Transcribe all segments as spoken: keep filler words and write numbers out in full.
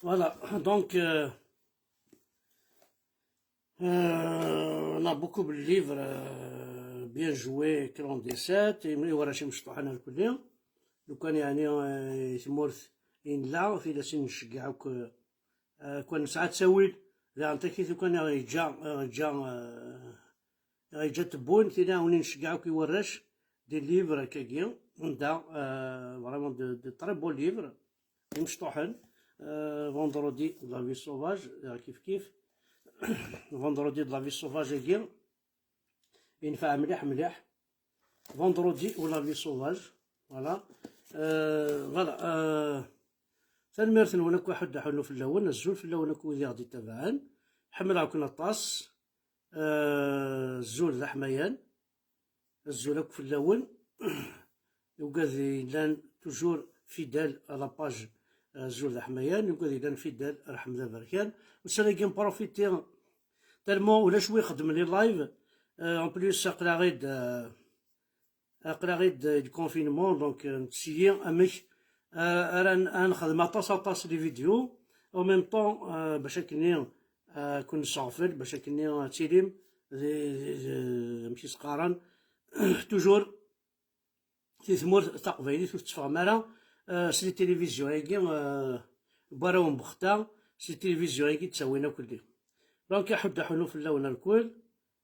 Voilà, donc, euh, euh, on a beaucoup de livres, euh, bien joué, Clan des Sept, et, et voilà, je me suis. Lukan, yeɛni, euh, tmurt i nella, tilas i nceggeɛ akk, euh, kwan nesɛa ttawil, daɣen takit lukan i ɣ-yeǧǧa, i ɣ-yeǧǧa, euh, i ɣ-yeǧǧa tewwun, tili a wen-nceggeɛ akk i warrac, des livres akkagi, anda, euh, vraiment de, de très beaux livres, imecṭuḥen, euh, Vendredi de la vie sauvage, daɣ kif kif, Vendredi de la vie sauvage-agi, yenfeɛ mliḥ mliḥ. Vendredi ou la vie sauvage. Voilà. Euh, voilà. Euh, tanemmirt-nwen akk, aḥuddu aḥunnu fell-awen, azul fell-awen akk wid i ɣ-d-ittabaɛen. Ḥemmleɣ-ken aṭas. Euh, azul d aḥmayan. Azul akk fell-awen. Ugad yellan toujours fidèle à la page, euh, Azul d aḥmayan, ugad yellan fidèle, rḥem d aberkan. Ussan-agi nprofiti tellement ulac wi ixeddmen les lives. Euh, en plus, aql-aɣ-id, euh, aql-aɣ-id deg confinement, donc, euh, nettseyyi amek, euh, ara n-, ara nexdem aṭas, aṭas les vidéos, en même temps, euh, bac akkenni, euh, kun-nesseɣfel, bac akkenni ad tilim di, di, di, amek i s-qqaren, toujours si tmurt taqbaylit ur tetteffɣem ara, euh, s les télévisions-agi, euh, n warraw n Bexta, s les télévisions-agi d-ttawin akk-nni. Donc, aḥuddu aḥunnu fell-awen alkul,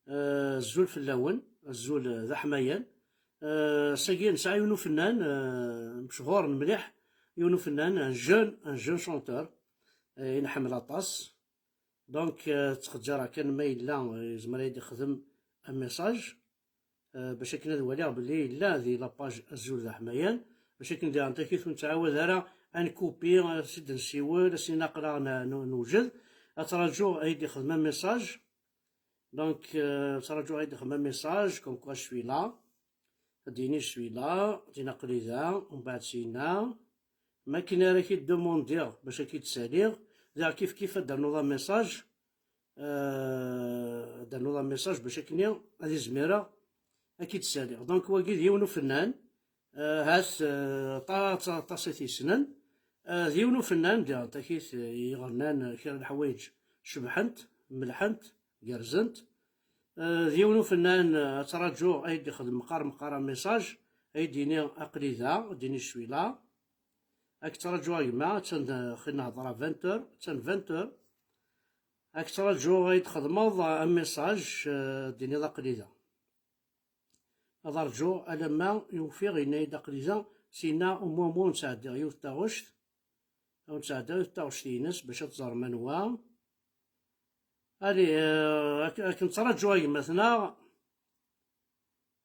euh, azul fell-awen, azul, euh, d aḥmayan. Euh, ass-agi nesɛa yiwen ufennan, euh, mechuṛen mliḥ, yiwen ufennan, un jeune, un jeune chanteur, euh, i nḥemmel aṭas. Donc, euh, ttxeǧǧareɣ kan ma yella, euh, yezmer ad yi-d-ixdem un message, euh, bac akken ad waliɣ belli yella di la page Azul d aḥmayan, bac akken diɣen takit ur nettɛawad ara ad nkupi, euh, s-id nsiwel, ad s-nini aql-aɣ n-, n-, newjed. Ad traǧuɣ ad yi-d-ixdem un message. Donc, euh, ad traǧuɣ ad yi-d-ixdem un message comme quoi je suis là. Ad d-yini je suis là, ad d-yini aql-i da, umbeɛd syenna. Ma akken ara k-id-demandiɣ bac ad k-id-saliɣ, diɣ kif kif ad d-ternuḍ un message, euh, ad d-ternuḍ un message bac akken ad izmireɣ ad k-id-saliɣ. Donc, wagi d yiwen ufennan, euh, hat, euh, aṭas, aṭas i t-yessnen. Euh, d yiwen ufennan, diɣ takit, euh, iɣennan, euh, kra n leḥwayeǧ cebḥent, melḥent, gerrzent. Euh, d yiwen ufennan, euh, ad traǧuɣ ad yi-d-ixdem meqqar meqqar un message, ad yi-d-yini aql-i da, ad d-yini je suis là. Ad k-traǧuɣ a gma, attan, euh, xi nehḍer à vingt heures, attan vingt heures. Ad k-traǧuɣ ad yi-d-txedmeḍ, euh, un message, euh, ad d-tiniḍ aql-i da. Ad rǧuɣ alamma i ufiɣ yenna-yi-d aql-i da, syenna au moins, au moins ur nettɛeddi yiwet taɣect, ur nettɛeddi yiwet taɣect-ines bac ad teẓrem anwa. Allez, euh, ad k-, ad k-nettraǧu a gma-tneɣ.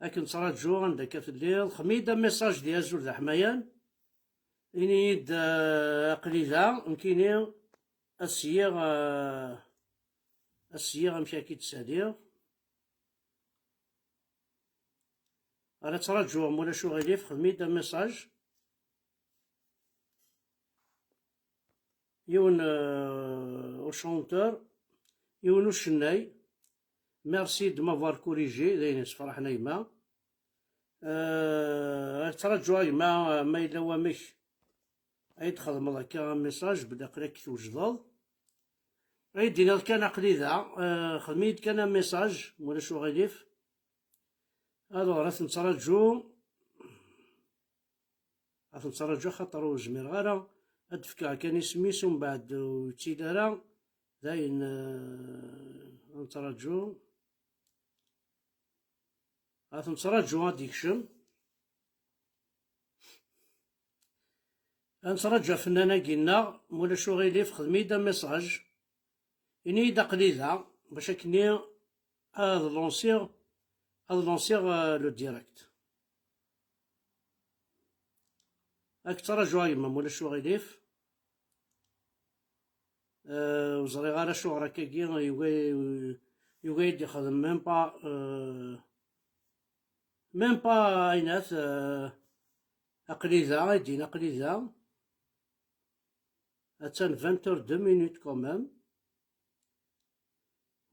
Ad k-nettraǧu anda akka telliḍ. Xdem-iyi-d un message di Azul d aḥmayan. Ini-yi-d, euh, aql-i da, nekkini ad s-yiɣ, euh, ad s-yiɣ amek ad k-id-saliɣ. Ara ttraǧuɣ, ma ulac uɣilif, xdem-iyi-d un message. Yiwen, euh, au chanteur, yiwen ucennay. Merci de m'avoir corrigé, d ayen yessefraḥen a gma. Euh, ad ttraǧuɣ a gma, euh, ma yella wamek ad yi-d-txedmeḍ akka un message, belli aql-ak twejdeḍ. Ad yi-d-tiniḍ kan aql-i da, euh, xdem-iyi-d kan un message, ma ulac uɣilif. Alors, ad t-nettraǧu. Ad t-nettraǧu axaṭer ur zmireɣ ara ad d-fkeɣ kan isem-is, umbeɛd ur yettili ara. Dayen, euh, ad nettraǧu. Ad t-nettraǧu ad d-yekcem. Ad nettraǧu afennan-agi-nneɣ, ma ulac uɣilif, xdem-iyi-d un message. Ini-yi-d aql-i da, bac akkenni ad lansiɣ, ad lansiɣ, euh, le direct. Ad k-ttṛajuɣ a gma, ma ulac uɣilif. Euh, ur ẓriɣ ara acuɣer akkagi yugi, yugi ad d-ixdem même pas, euh, même pas aynat, euh, aql-i da, ad d-yini aql-i da. Attan vingt heures deux minutes quand même.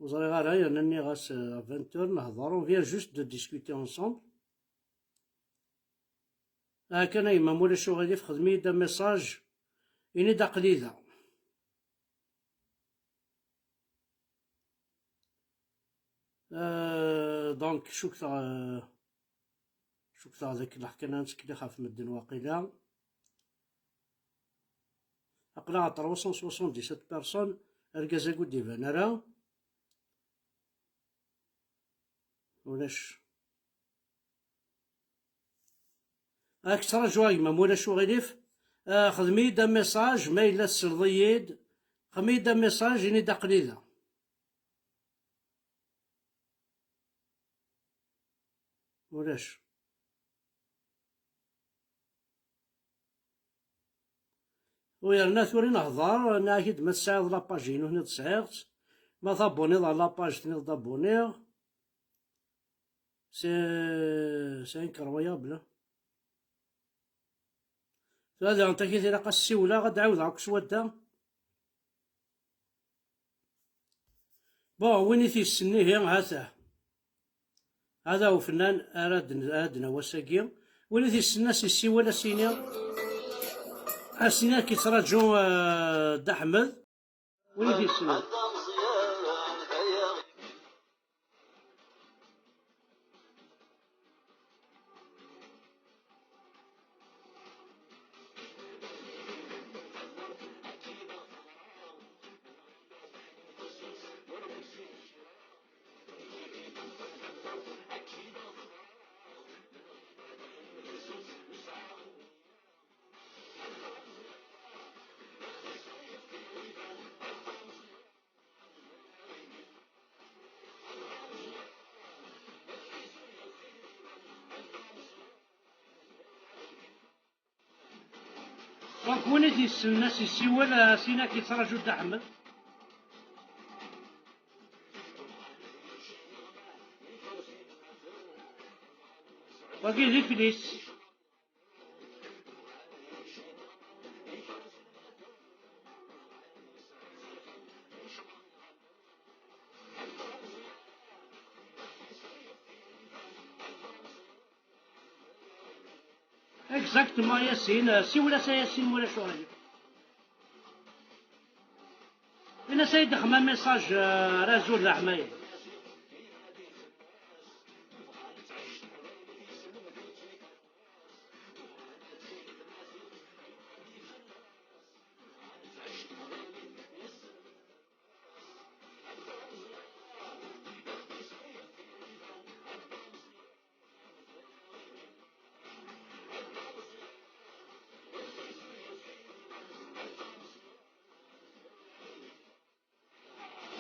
Ur ẓriɣ ara, yerna nniɣ-as, euh, à vingt heures nehḍer, on vient juste de discuter ensemble. Aha kan a yemma, ma ulac uɣilif, xdem-iyi-d un message, ini-d aql-i da. Euh, donc, cukkteɣ, euh, cukkteɣ d akken leḥkan-a nettkellix ɣef medden waqila. Aql-aɣ à trois cent soixante-dix-sept personnes, argaz-agi ur d-iban ara. Ulac. Ad k-ttṛajuɣ a gma, ma ulac uɣilif. Ah, xdem-iyi-d amiṣaj, ma yella tesleḍ-iyi-d. Xdem-iyi-d amiṣaj, ini-d aql-i da. Ulac. U yerna tura i nehḍer, nniɣ-ak-id ma tesɛiḍ la page-inu, tenniḍ sɛiɣ-tt. Ma tabuniḍ ɣer la page, tenniḍ-d abuniɣ. C'est, c'est incroyable. Tura daɣen takit ilaq ad ssiwleɣ, ad d-ɛawdeɣ akk s wadda. Bon, win i t-yessen ihi, ha-t-a. Hada ufennan ara d-, ara d-nawi ass-agi. Win i t-yessen, as-yessiwel, as-yini, as-yini ad k-yettraǧu, eh, Dda Ḥmed. Win i t-yessnen. Donc, win i t-yessnen, as-yessiwel, eh, sin ad k-yettraǧu Dda Ḥmed. Wagi d Iflis. Exactement, Yasin. Euh, siwel-as a Yasin, ma ulac aɣilif. Ini-as ad d-xdem message, euh, ar Azul d aḥmayan.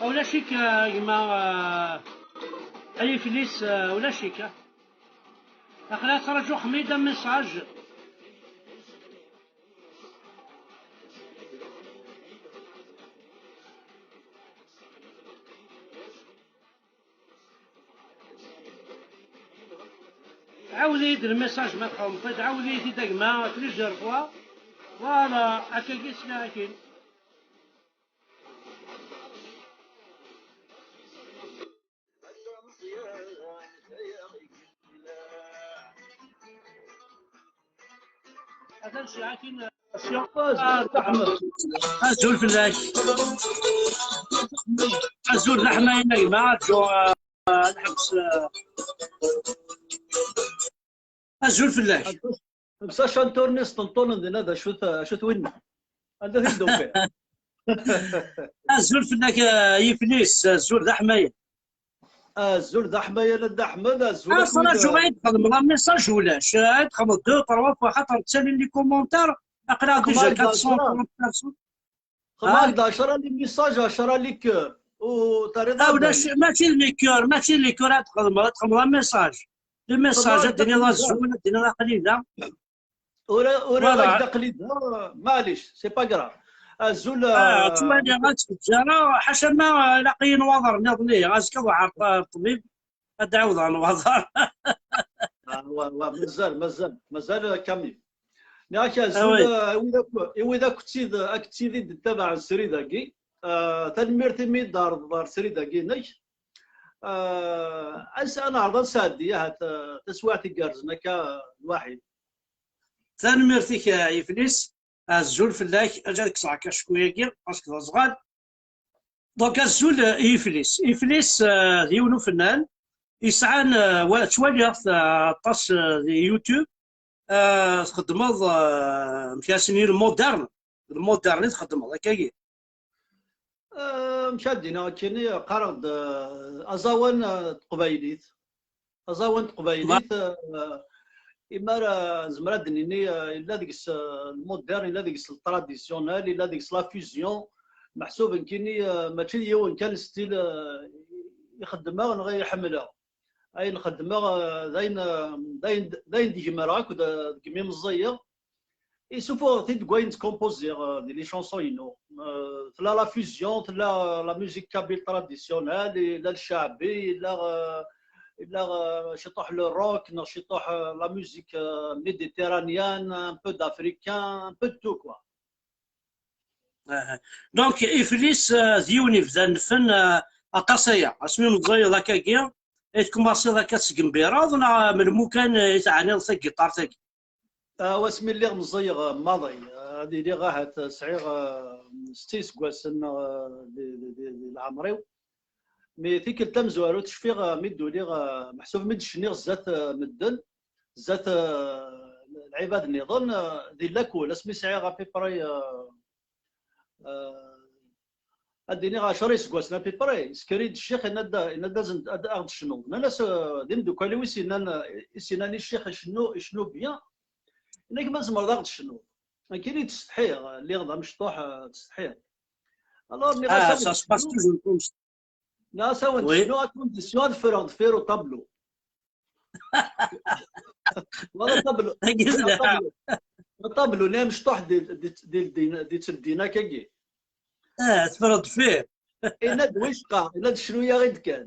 Ulac-ik, a gma, a Iflis, ulac-ik. Aql-aɣ nettraǧu, xdem-iyi-d message. Ɛawed-iyi-d le message, ma tḥemmleḍ, ɛawed-iyi-t-id a gma plusieurs fois. Voilà, akkagi sliɣ akin. Atan sliɣ akin. Ah, Dda Ḥmed. Azul fell-ak. Azul d aḥmayan a gma, rǧu, ah, nḥebbes, ah. Azul fell-ak. Ḥbes acantur-nni sṭenṭunen dinna, d acu-t, acu-t winna? Anda t-id-ufiɣ? Azul fell-ak, ah, Iflis, azul d aḥmayan. Azul d aḥmayan a Dda Ḥmed, azul akk wid, ah, ad txedmeḍ amiṣaj ulac, ad txedmeḍ deux, trois fois, xaṭer ttalin les commentaires, aql-aɣ déjà quatre cent trente personnes. Xdem-ak-d ɛecra les messages, ɛecra les cœurs, u terriḍ. Ah, ulac, mačči d les cœurs, mačči d les cœurs ad txedmeḍ, ad txedmeḍ amiṣaj. Les messages, ad d-tiniḍ azul, ad d-tiniḍ aql-i da. Ur, ur, voilà. Aql-i da, maɛlic, c'est pas grave. Azul, ah, euh, ttwaliɣ ad tfeǧǧareɣ, ḥaca ma, ah, ilaq-iyi nwaḍer nniḍen, azekka ad ruḥeɣ ɣer ṭṭ-, ṭṭbib, ad d-ɛawdeɣ nwaḍer. Ah, wa, wa, mazal, mazal, mazal, euh, Camille. Nniɣ-ak azul, ah, oui, euh, i wid akk, i wid akk ttid-, akk ttid i d-ittabaɛen srid-agi. Euh, tanemmirt imi d-tɛerḍeḍ ɣer srid-agi-inek. Euh, ad s-, ad neɛreḍ ad nesɛeddi ahat, euh, taswiɛt igerrzen akka, euh, lwaḥid. Tanemmirt-ik, a Iflis. Azul fell-ak. Aǧa ad kkseɣ akka acku-agi, parce que d aẓɣal. Donc, azul, euh, i Iflis. Iflis, euh, d yiwen ufennan yesɛan, euh, wa-, ttwaliɣ-t, euh, aṭas, euh, di YouTube. Euh, txeddmeḍ, euh, amek ara s-nini, le moderne. Le moderne i txeddmeḍ, akkagi. Euh, amek ara d-iniɣ akkini, qqareɣ-d, euh, aẓawan, euh, n teqbaylit. Aẓawan n teqbaylit, euh, imi ara nezmer ad d-nini, euh, yella deg-s, euh, le moderne, yella deg-s le traditionnel, yella deg-s la fusion. Meḥsub nekkini, euh, mačči d yiwen kan style, euh, i xeddmeɣ neɣ i ḥemmleɣ. Ayen xeddmeɣ, euh, d ayen, euh, d ayen, d ayen d-gemreɣ akk d, deg mi meẓẓiyeɣ. Isufuɣ-t-id deg wayen ttkompoziɣ, euh, di les chansons-inu. Euh, tella la fusion, tella, euh, la musique kabyle traditionnelle, yella lcaɛbi, yella, euh, yella, euh, ciṭuḥ le rock, neɣ ciṭuḥ, euh, la musique, euh, méditerranéenne, un peu d'africain, un peu de tout, quoi. Aha. Donc, Iflis, euh, d yiwen yebdan fenn, euh, aṭas aya. Asmi meẓẓiyeḍ akkagi, i tkumaṣiḍ akka tesgembiraḍ, neɣ melmi kan, euh, i teɛniḍ tagiṭart-agi? Ah, wasmi lliɣ meẓẓiyeɣ, euh, maḍi, euh, ad iliɣ ahat sɛiɣ, euh, setta iseggasen, euh, di, di, di, di leɛmer-iw. Mi tikkelt tamezwarut cfiɣ, euh, mi d-uliɣ, euh, meḥsub mi d-cniɣ zdat, euh, medden, zdat, euh, lɛibad nniḍen, euh, di lakul, asmi sɛiɣ à peu près, euh, euh, ad d-iniɣ ɛecra iseggasen à peu près, yesker-iyi-d ccix, yenna-d, yenna-d azen-, ad aɣ-d-tecnuḍ. Nnan-as, euh, d imdukal-iw i s-yennan, i s-yennan i ccix icennu, icennu bien. Yenna-k ma tzemreḍ ad aɣ-d-tecnuḍ. Nekkini ttsetḥiɣ, lliɣ d amecṭuḥ, euh, ttsetḥiɣ. Alors, nniɣ-as, ah, ça se passe toujours comme ça. Nniɣ-as, ad wen-d-cnuɣ, à condition ad ffreɣ deffir uṭablu. Wala ṭablu. Ṭablu. Ṭablu-nni amecṭuḥ di, di, di, di, di tmeddina-agi. Ah, teffreḍ deffir. Yenna-d wicqa, yenna-d cnu-yaɣ-id kan.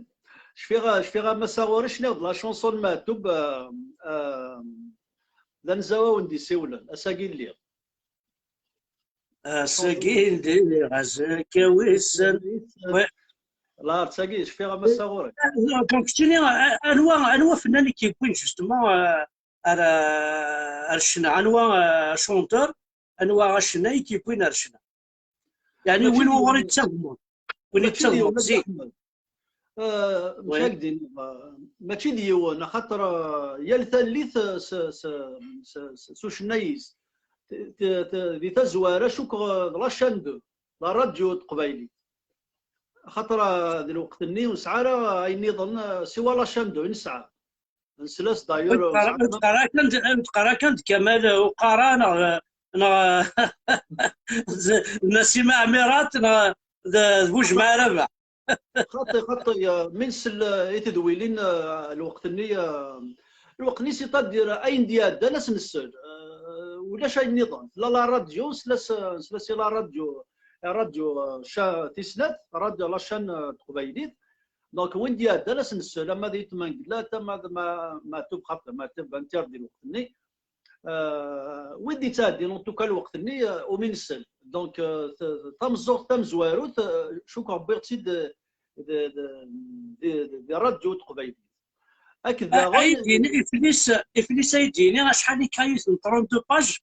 Cfiɣ, cfiɣ a Massa ɣur-i cniɣ-d la chanson n Meɛtub, euh, euh, d anzaw a wen-d-isiwlen, ass-agi lliɣ. Ass-agi lliɣ azekka wissen. La, d tagi, cfiɣ a Massa ɣur-i. Donc, keččini, anwa, anwa fennan i k-yewwin, justement, euh, ar, ar ccna? Anwa, euh, chanteur, anwa acennay i k-yewwin ar ccna? Yeɛni, win wuɣur i d-tettagmeḍ, win i d-tettagmeḍ zik. Euh, mačči d yiwen, axaṭer, euh, yal tallit, euh, s, s, s, s, s ucennay-is. T-, t-, t-, di tazwara, cukkeɣ, euh, d la chaîne deux, la radio n teqbaylit. Axaṭer, euh, di lweqt-nni ur nesɛi ara ayen nniḍen, euh, siwa la chaîne deux i nesɛa. Nesla-s d'ailleurs. Ur d-qqar ara kan d Kamal Uqara neɣ, neɣ d Nasima Ɛmirat neɣ d, d Bujemɛa Rabeḥ. Xaṭi, xaṭi, euh, mi nsell, euh, i tedwilin, euh, lweqt-nni, euh, lweqt-nni, c'est-à-dire ayen d-iɛeddan ad s-nsell. Euh, ulac ayen nniḍen. Tella la radio, nesla-s, nesla-s i la radio, radio, euh, ca-, tis snat, radio, la chaîne, euh, n teqbaylit. Donc, win d-iɛeddan ad s-nsell, ama d Ayt Mengellat, ama d Ma-, Meɛtub, xaṭi, Meɛtub interdit lweqt-nni. Euh, win d-yettɛeddin, en tout cas, lweqt-nni, euh, umi nsell. Donc, euh, t-, tameẓẓuɣt tamezwarut, euh, cukkeɣ wwiɣ-tt-id, euh, d, d, di, di, di radio n teqbaylit. Akked daɣen, ay d-yini, Iflis, Iflis ay d-yini acḥal ikayuten, trente-deux pages,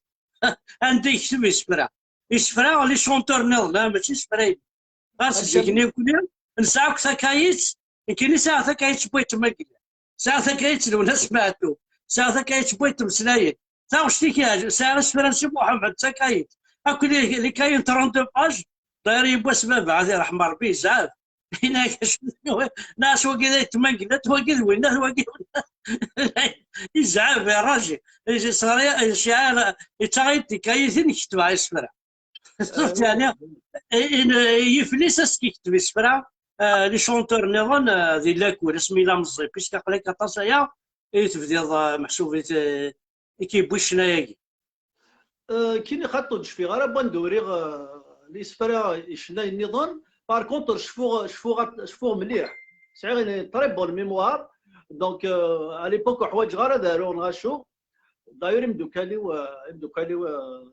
anda yekteb isefra. Isefra, les chanteurs nniḍen, ah, mačči isefra-inu. Ɣas zik-nni nekkni nesɛa akk takayit, nekkini sɛiɣ takayit n Wayt Mengellat, sɛiɣ takayit n Lwennas Meɛtub, sɛiɣ takayit n Wayt Meslayen, taɣect-ik iɛjeb, sɛiɣ isefra n Si Muḥemmed, d takayit. Akk les, les cahiers n trente-deux pages, d'ailleurs, yiwwas baba, ad iṛḥem Ṛebbi, yezɛef. Yenna-ak, nniɣ-as wagi d Ayt Mengellat, wagi d winna, wagi d winna. Yezɛef, irraji. Yettaɣ-iyi-d tikayitin, ketbeɣ isefra. Yeɛni, Iflis ad s-yekteb isefra, euh, les chanteurs nniḍen, euh, di lakul, asmi yella meẓẓi, puisque aql-ak aṭas aya i tebdiḍ, euh, meḥsub i t-, i k-yewwi ccna-agi. Euh, kini xaṭi ur d-cfiɣ ara, wanda uriɣ, euh, isefra, icennayen nniḍen. Par contre, cfuɣ, cfuɣ, cfuɣ mliḥ. Sɛiɣ une très bonne mémoire. Donc, euh, à l'époque, ur ḥwaǧeɣ ara ad aruɣ neɣ acu. D'ailleurs, imdukal-iw, euh, imdukal-iw, euh,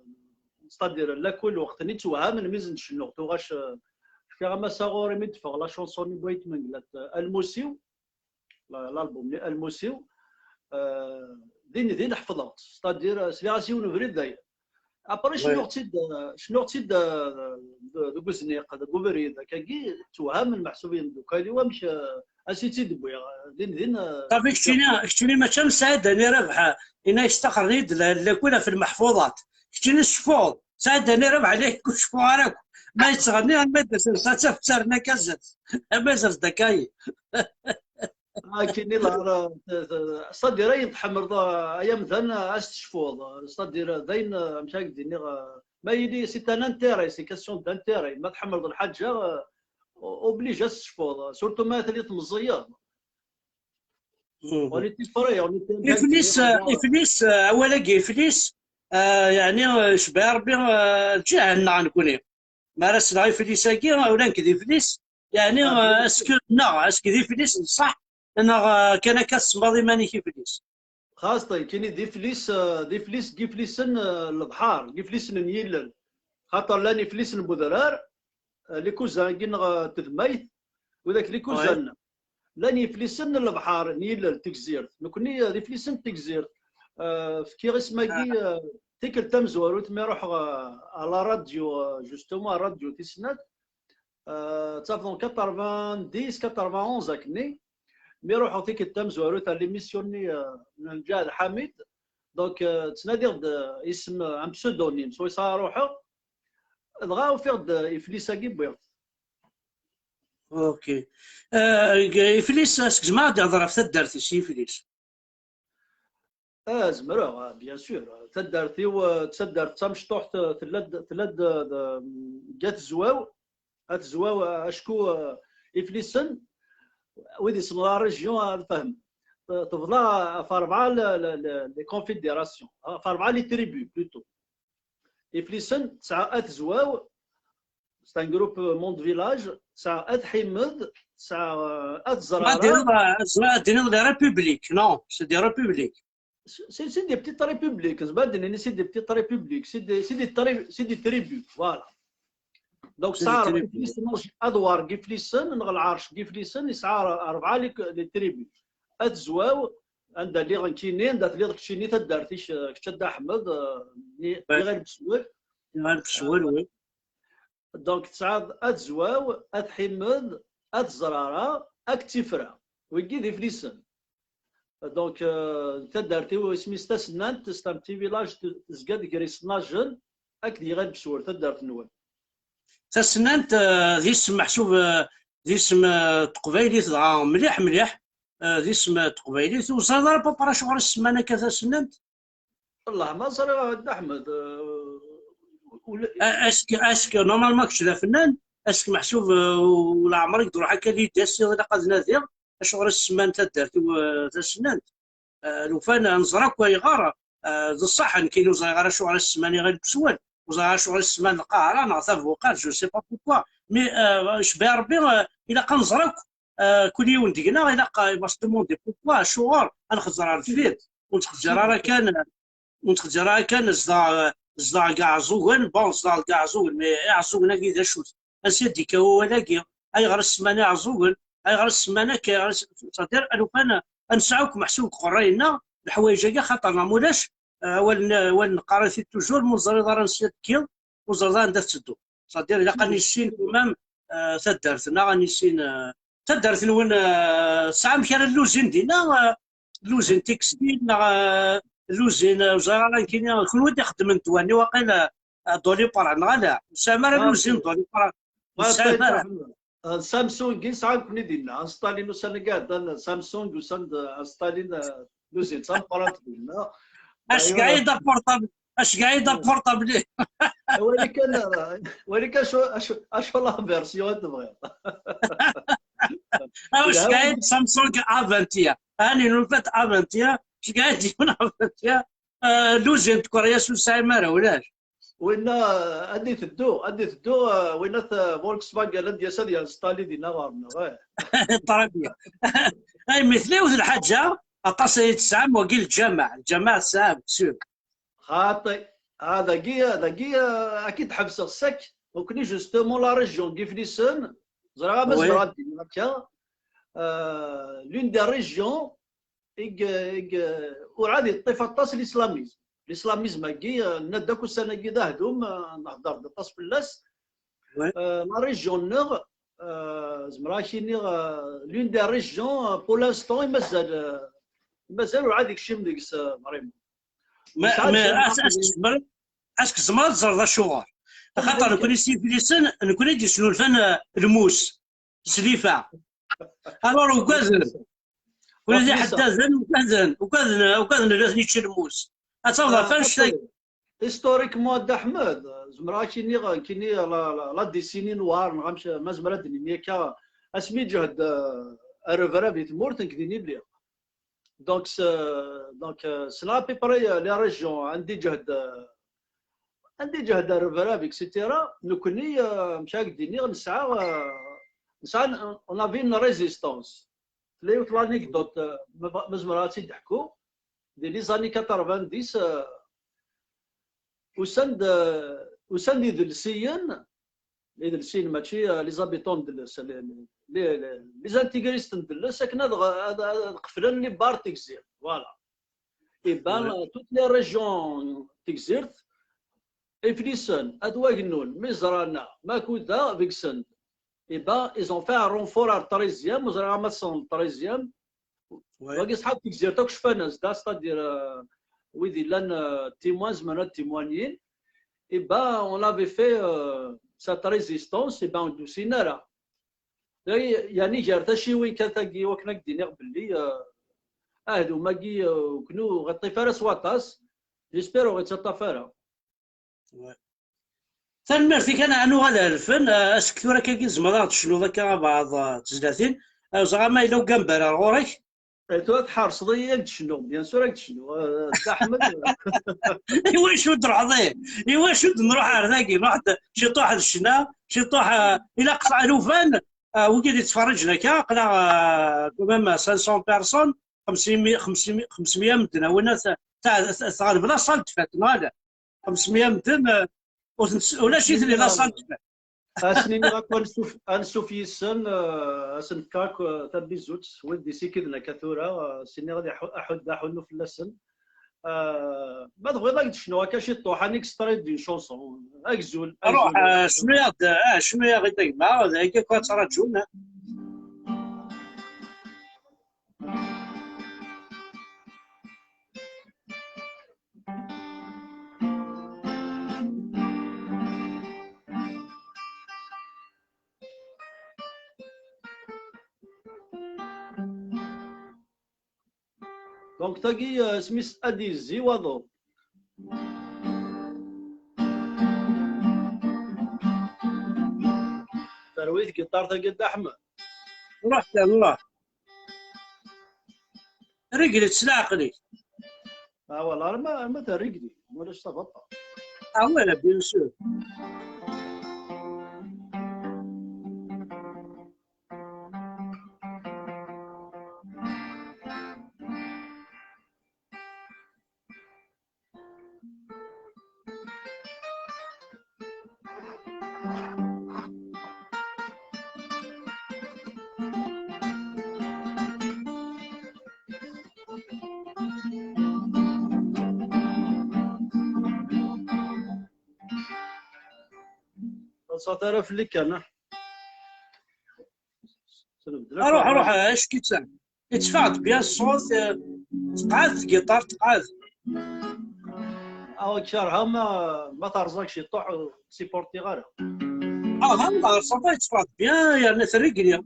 c'est-à-dire, lakul lweqt-nni ttwehhamen mi zen-cennuɣ, tuɣac, euh, cfiɣ a Massa ɣur-i mi d-teffeɣ la chanson-nni n Wayt Mengellat, euh, Almusiw, la-, l'album-nni Almusiw, euh, din, din ḥefḍeɣ-tt, c'est-à-dire, euh, sliɣ-as yiwen ubrid dayen. Après, cnuɣ-tt-id, cnuɣ-tt-id deg uzniq, deg ubrid, akkagi, ttewhamen meḥsub yimdukal-iw, amek, ansi tt-id-wwiɣ, din, din. Safi, keččini, keččini mačči am Saɛid Ani Rabaḥ, yenna-ak staxren-iyi-d la-, lakul ɣef lmeḥfuḍat. Keččini tceffuḍ, Saɛid Ani Rabaḥ la yakk ur ceffuɣ ara akk. Ma yettɣenni, arma d ass-a, ttaf ttarna kazat. Ama zers dakayi. Akken i lehra, c'est-à-dire ayen tḥemmleḍ, ay amdan, ad s-tecfuḍ. C'est-à-dire d ayen, amek ara k-d-iniɣ, ma yili c'est un intérêt, c'est question d'intérêt. Ma tḥemmleḍ lḥaǧa, obligé ad s-tecfuḍ. Surtout ma tiliḍ meẓẓiyeḍ. On était frais, on était un gars qui Iflis, était euh, fort. Iflis, euh, awal-agi iflis, euh, yeɛni, euh, cebbaɛ Rebbi, euh, lǧiha-nneɣ nekni. Mi ara sleɣ iflis-agi, ula nekk d iflis, yeɛni, Ah, euh, est-ce que, neɣ, est-ce que d iflis n ṣṣeḥ, neɣ, euh, kan akka tsemmaḍ iman-ik iflis? Xas, kini d iflis, euh, d iflis, deg iflisen, euh, n lebḥer, deg iflisen n yilel. Xaṭer llan iflisen n wedrar, euh, les cousins-agi neɣ, euh, tedmayt, widak les cousins-nneɣ. Llan yiflisen n lebḥer, n yilel, tegzirt. Nekni, euh, d iflisen n tegzirt. Euh, fkiɣ isem-agi, euh, tikkelt tamezwarut mi ruḥeɣ, euh, à la radio, euh, justement, à radio tis snat, euh, ttafeḍ en quatre-vingt-dix, quatre-vingt-onze akkenni. Mi ruḥeɣ tikkelt tamezwarut à l'émission-nni, euh, n Lǧahed Ḥamid. Donc, euh, ttnadiɣ-d, euh, isem, euh, un pseudonyme, swayes ara ruḥeɣ. Dɣa ufiɣ-d, euh, iflis-agi, wwiɣ-t. Ok. Euh, iflis, est-ce que tzemreḍ ad d-tehḍeḍ ɣef taddart-is, iflis? Ah, zemreɣ, ah, bien sûr. Taddart-iw, euh, d taddart d tamecṭuḥt, euh, tella-d, tella-d, euh, d, mm, deg At Zwaw. At Zwaw, euh, acku, euh, iflisen, wid yessnen la région, ad fehmen. Te-, tebḍa ɣef rebɛa le, le, le, les confédérations, ɣef rebɛa les tribus, plutôt. Iflisen, tesɛa At Zwaw, c'est un groupe monde village, tesɛa At Ḥimed, tesɛa, euh, At Zrara. Ad d-tiniḍ, euh, ad d-tiniḍ les républiques, non, c'est des républiques. C'est, c'est des petites républiques, c'est pas des, c'est des petites républiques, c'est des, c'est des tri-, c'est des tribus, voilà. Donc, c'est des tribus. Tesɛa adwar deg iflisen, neɣ lɛerc deg iflisen, yesɛa rebɛa les, les tribus. At Zwaw, anda lliɣ nekkini, anda telliḍ keččini, taddart-ik, kečč a Dda Ḥmed, euh, ni, ouais. Iɣil Beswel. Iɣil Beswel, euh, oui. Donc, tesɛiḍ At Zwaw, At Ḥimed, At Zrara, At Tifra. Wigi d iflisen. Donc, euh, taddart-iw isem-is Tasnant, c'est un petit village, te-, tezga-d gar Isennajen akked Iɣil Beswel, taddart-nwen. Tasnant, euh, d isem meḥsub, euh, d isem, euh, n teqbaylit, dɣa mliḥ, mliḥ, euh, d isem, euh, n teqbaylit. Ur teẓriḍ ara papa acuɣer i s-semman akka Tasnant? Wallah, ma ẓriɣ, a Dda Ḥmed, euh, ula- A-, est-ce que, est-ce que, normalement, kečč d afennan, est-ce que meḥsub, euh, u leɛmer i d-ruḥ akka d idée, ilaq ad nadiɣ, acuɣer i s-semman taddart-iw, euh, Tasnant? Euh, lufan, neẓra akk ayɣer, euh, d ṣṣeḥ, nekkini ur ẓriɣ ara acuɣer i s-semman Iɣil Beswel, ur ẓriɣ ara acuɣer i s-semman Lqahra neɣ Tabuqalt, je sais pas pourquoi. Mais, euh, cebbaɛ Rebbi, euh, ilaq ad neẓra akk, euh, kul yiwen deg-neɣ ilaq, euh, il va se demander pourquoi, acuɣer, ad nxezzer ar deffir, ur nettxezziṛ ara kan, ur nettxezziṛ ara kan zdeɣ, zdeɣ deg Iɛeẓẓugen, bon, zdeɣ deg Iɛeẓẓugen, mais Iɛeẓẓugen-agi d acu-t? Ansi i d-yekka wawal-agi? Ayɣer i s-semman Iɛeẓẓugen? Ayɣer i s-semman akka? Ayɣer i s-, c'est-à-dire, alufan ad nesɛu akk meḥsub deg uqerray-nneɣ leḥwayeǧ-agi, xaṭer neɣ ma ulac, euh, awal n-, awal neqqar-it-id toujours, ma ur teẓriḍ ara ansi ad tekkiḍ, ur teẓriḍ ara anda tettedduḍ. C'est-à-dire, ilaq ad nissin quand même, euh, taddart-nneɣ, ad nissin, euh, taddart-nwen, euh, tesɛam kra n luzin dinna, euh, luzin textile, neɣ, euh, luzin, euh, ur ẓriɣ ara nekkini, kenwi i d-ixeddmen ddwa-nni waqila, euh, Doliprane, neɣ ala? Ur tesɛam ara luzin Doliprane? Ur tesɛam ara. Euh, Samsung i nesɛa nekkni dinna. Instalin ussan-agi iɛeddan, Samsung usan-d, euh, instalin, euh, luzin d tameqqrant dinna. Aceggeɛ-iyi-d apurṭabl. Aceggeɛ-iyi-d apurṭabl. Wali kan, euh, wali kan acu, acu, acu la version i tebɣiḍ. Ah, aceggeɛ-iyi-d Samsung A vingt et un. Ani nufa-d A vingt et un. Aceggeɛ-iyi-d yiwen A vingt et un. Euh, luzin d Corée ur tesɛim ara, ulac. Winna, euh, ad iteddu, ad iteddu, euh, winna t-, Volkswagen ad d-yas ad yenstalli dinna ɣer-neɣ, eh. Très bien. Ay, mi tella yiwet lḥaǧa, aṭas ay tesɛam, wagi lǧameɛ, lǧameɛ tesɛam, sûr. Xaṭi, ah, dagi, dagi, euh, ad k-id-ḥebseɣ sec, nekkni justement la région n Yiflisen, ẓriɣ ama zemreɣ ad d-iniɣ akka, euh, l'une des régions i, i, urɛad yeṭṭif aṭas l'islamisme. L'islamisme-agi, euh, nenna-d akk ussan-agi d ahdum, euh, nehder-d aṭas fell-as. Ouais. Euh, la région-nneɣ, euh, zemreɣ ad k-iniɣ, euh, l'une des régions, euh, pour l'instant, i mazal, euh, i mazal ur ɛad ikcim deg-s, euh, Raymond. Ma, ma, as, as, as, as tzemreḍ ad teẓreḍ acuɣer. Axaṭer nekkni s Yiflisen, nekkni i d-yesnulfan, euh, lmus, s lifa. Alors, ugaden. Wid iḥeddaden, ugaden, ugaden, ugaden ad ten-yečč lmus. Ad tafeḍ ɣef annect-agi. Historiquement, a Dda Ḥmed, zemreɣ ad k-iniɣ, nekkini la, la, la décennie noire, neɣ amek ma zemreɣ ad d-nini akka, asmi ǧehd, euh, arrebrab i tmurt, nekk din i lliɣ. Donc, ce, donc, euh, c'est à peu près, euh, les régions, andi ǧehd, euh, andi ǧehd arrebrab, et cetera. Nekkni, euh, mec ak d-iniɣ, nesɛa, euh, nesɛa, on avait une résistance. Tella yiwet l'anecdote, euh, ma, ma zemreɣ ad tt-id-ḥkuɣ. Di les années quatre-vingt-dix, euh, usan-d, euh, usan-d idelsiyen, idelsiyen mačči, euh, les habitants n Delles, les, les, les, les intégristes n Delles, akken ad, ad, ad qeflen les bars Tegzirt. Voilà. Et ben, ouais, euh, toutes les régions Tegzirt, Iflisen, At Wagennun, Mizrana, Makuda, deg-sen. Et ben, ils ont fait un renfort à treizième, ur ẓriɣ ma tessneḍ treizième. Ouais. Wagi ṣṣḥab Tegzirt akk cfan-as-d, c'est-à-dire, euh, wid illan, euh, témoins, zemren ad témoignin. Et ben, on avait fait, euh, cette résistance, et ben, ur d-usin ara. Yeɛni gar tacciwin kan tagi, wakken ad k-d-iniɣ belli, euh, ahdum-agi, euh, ur ɣ-iṭṭif ara s waṭas, j'espère ur ɣ-ittaṭṭaf ara. Ouais. Tanemmirt-ik, ad nuɣal ar lfen, euh, ass tura akkagi tzemreḍ ad ɣ-d-tecnuḍ akka abɛaḍ, euh, tezlatin. Euh, ẓriɣ ma yella ugambar ar ɣur-k. Eh, tura tḥerseḍ-iyi ad d-cnuɣ, bien sûr ad d-cnuɣ, euh, Dda Ḥmed. Iwacu d-nruḥ, iwacu d-nruḥ ar dagi? Nruḥ-d ciṭuḥ d ccna, ciṭuḥ, euh, ilaq alufan, euh, wigi d-ittferriǧen akka, aql-aɣ, euh, quand même cinq cents personnes, xemsmya, xemsmya, xemsmya medden, a winna t-, t-, t-, tɣelbeḍ la salle de fête, neɣ ala? Xemsmya medden, euh, ur ten-, ulac-iten di la salle de fête. Ad sen-iniɣ akk ansuf, ansuf yis-sen, euh, ad sen-fkeɣ akk, euh, tabizut, wid d-isikiden akka tura, euh, ad sen-iniɣ ad iḥu-, aḥud-, aḥunnu fell-asen. Euh, ma tebɣiḍ ad k-d-cnuɣ akka ciṭuḥ, un extrait d'une chanson, agzul, ruḥ, agzul. Euh, cnu-yaɣ-d, ah, cnu-yaɣ-id a gma, d ayagi akk ad ttṛaǧun, ah. Donc, tagi, euh, isem-is Ad yezzi waḍu. Terwi tgiṭart-agi, Dda Ḥmed. Ruḥ kan, ruḥ. Rregel-itt s leɛqel-ik. Ah, voilà, arma, arma terregel, ulac tabaṭa. Ah, ouais, bien sûr. Ur ttṣaḍ ara fell-i kan, ah. Ruḥ, ruḥ, ack-itt. Yettfeɣ-d bien ṣṣut, eh, tqɛed tgiṭart, tqɛed. Ah, kerheɣ ma, ma terẓag ciṭuḥ, ur tt-supportiɣ ara. Ah, ha, ma terẓag yettfeɣ-d bien, yerna terregel.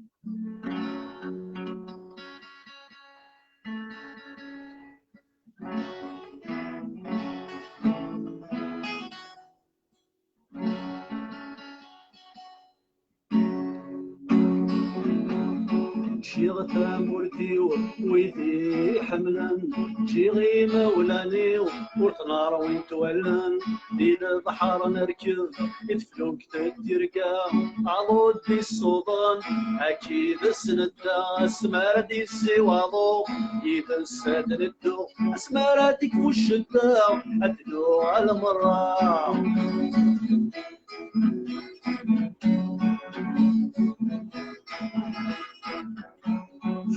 Ččiɣ tamurt-iw, wid i ḥemmlen, ččiɣ imawlan-iw, ur ten-ṛwint wallen. Di lebḥer nerkeb, i teflukt d tirga, aḍu d-isuḍen, akkid-s nedda, asmi ara d-yezzi waḍu, yid-s ad neddu, asmi ara tekfu ccedda, ad d-nuɣal merra.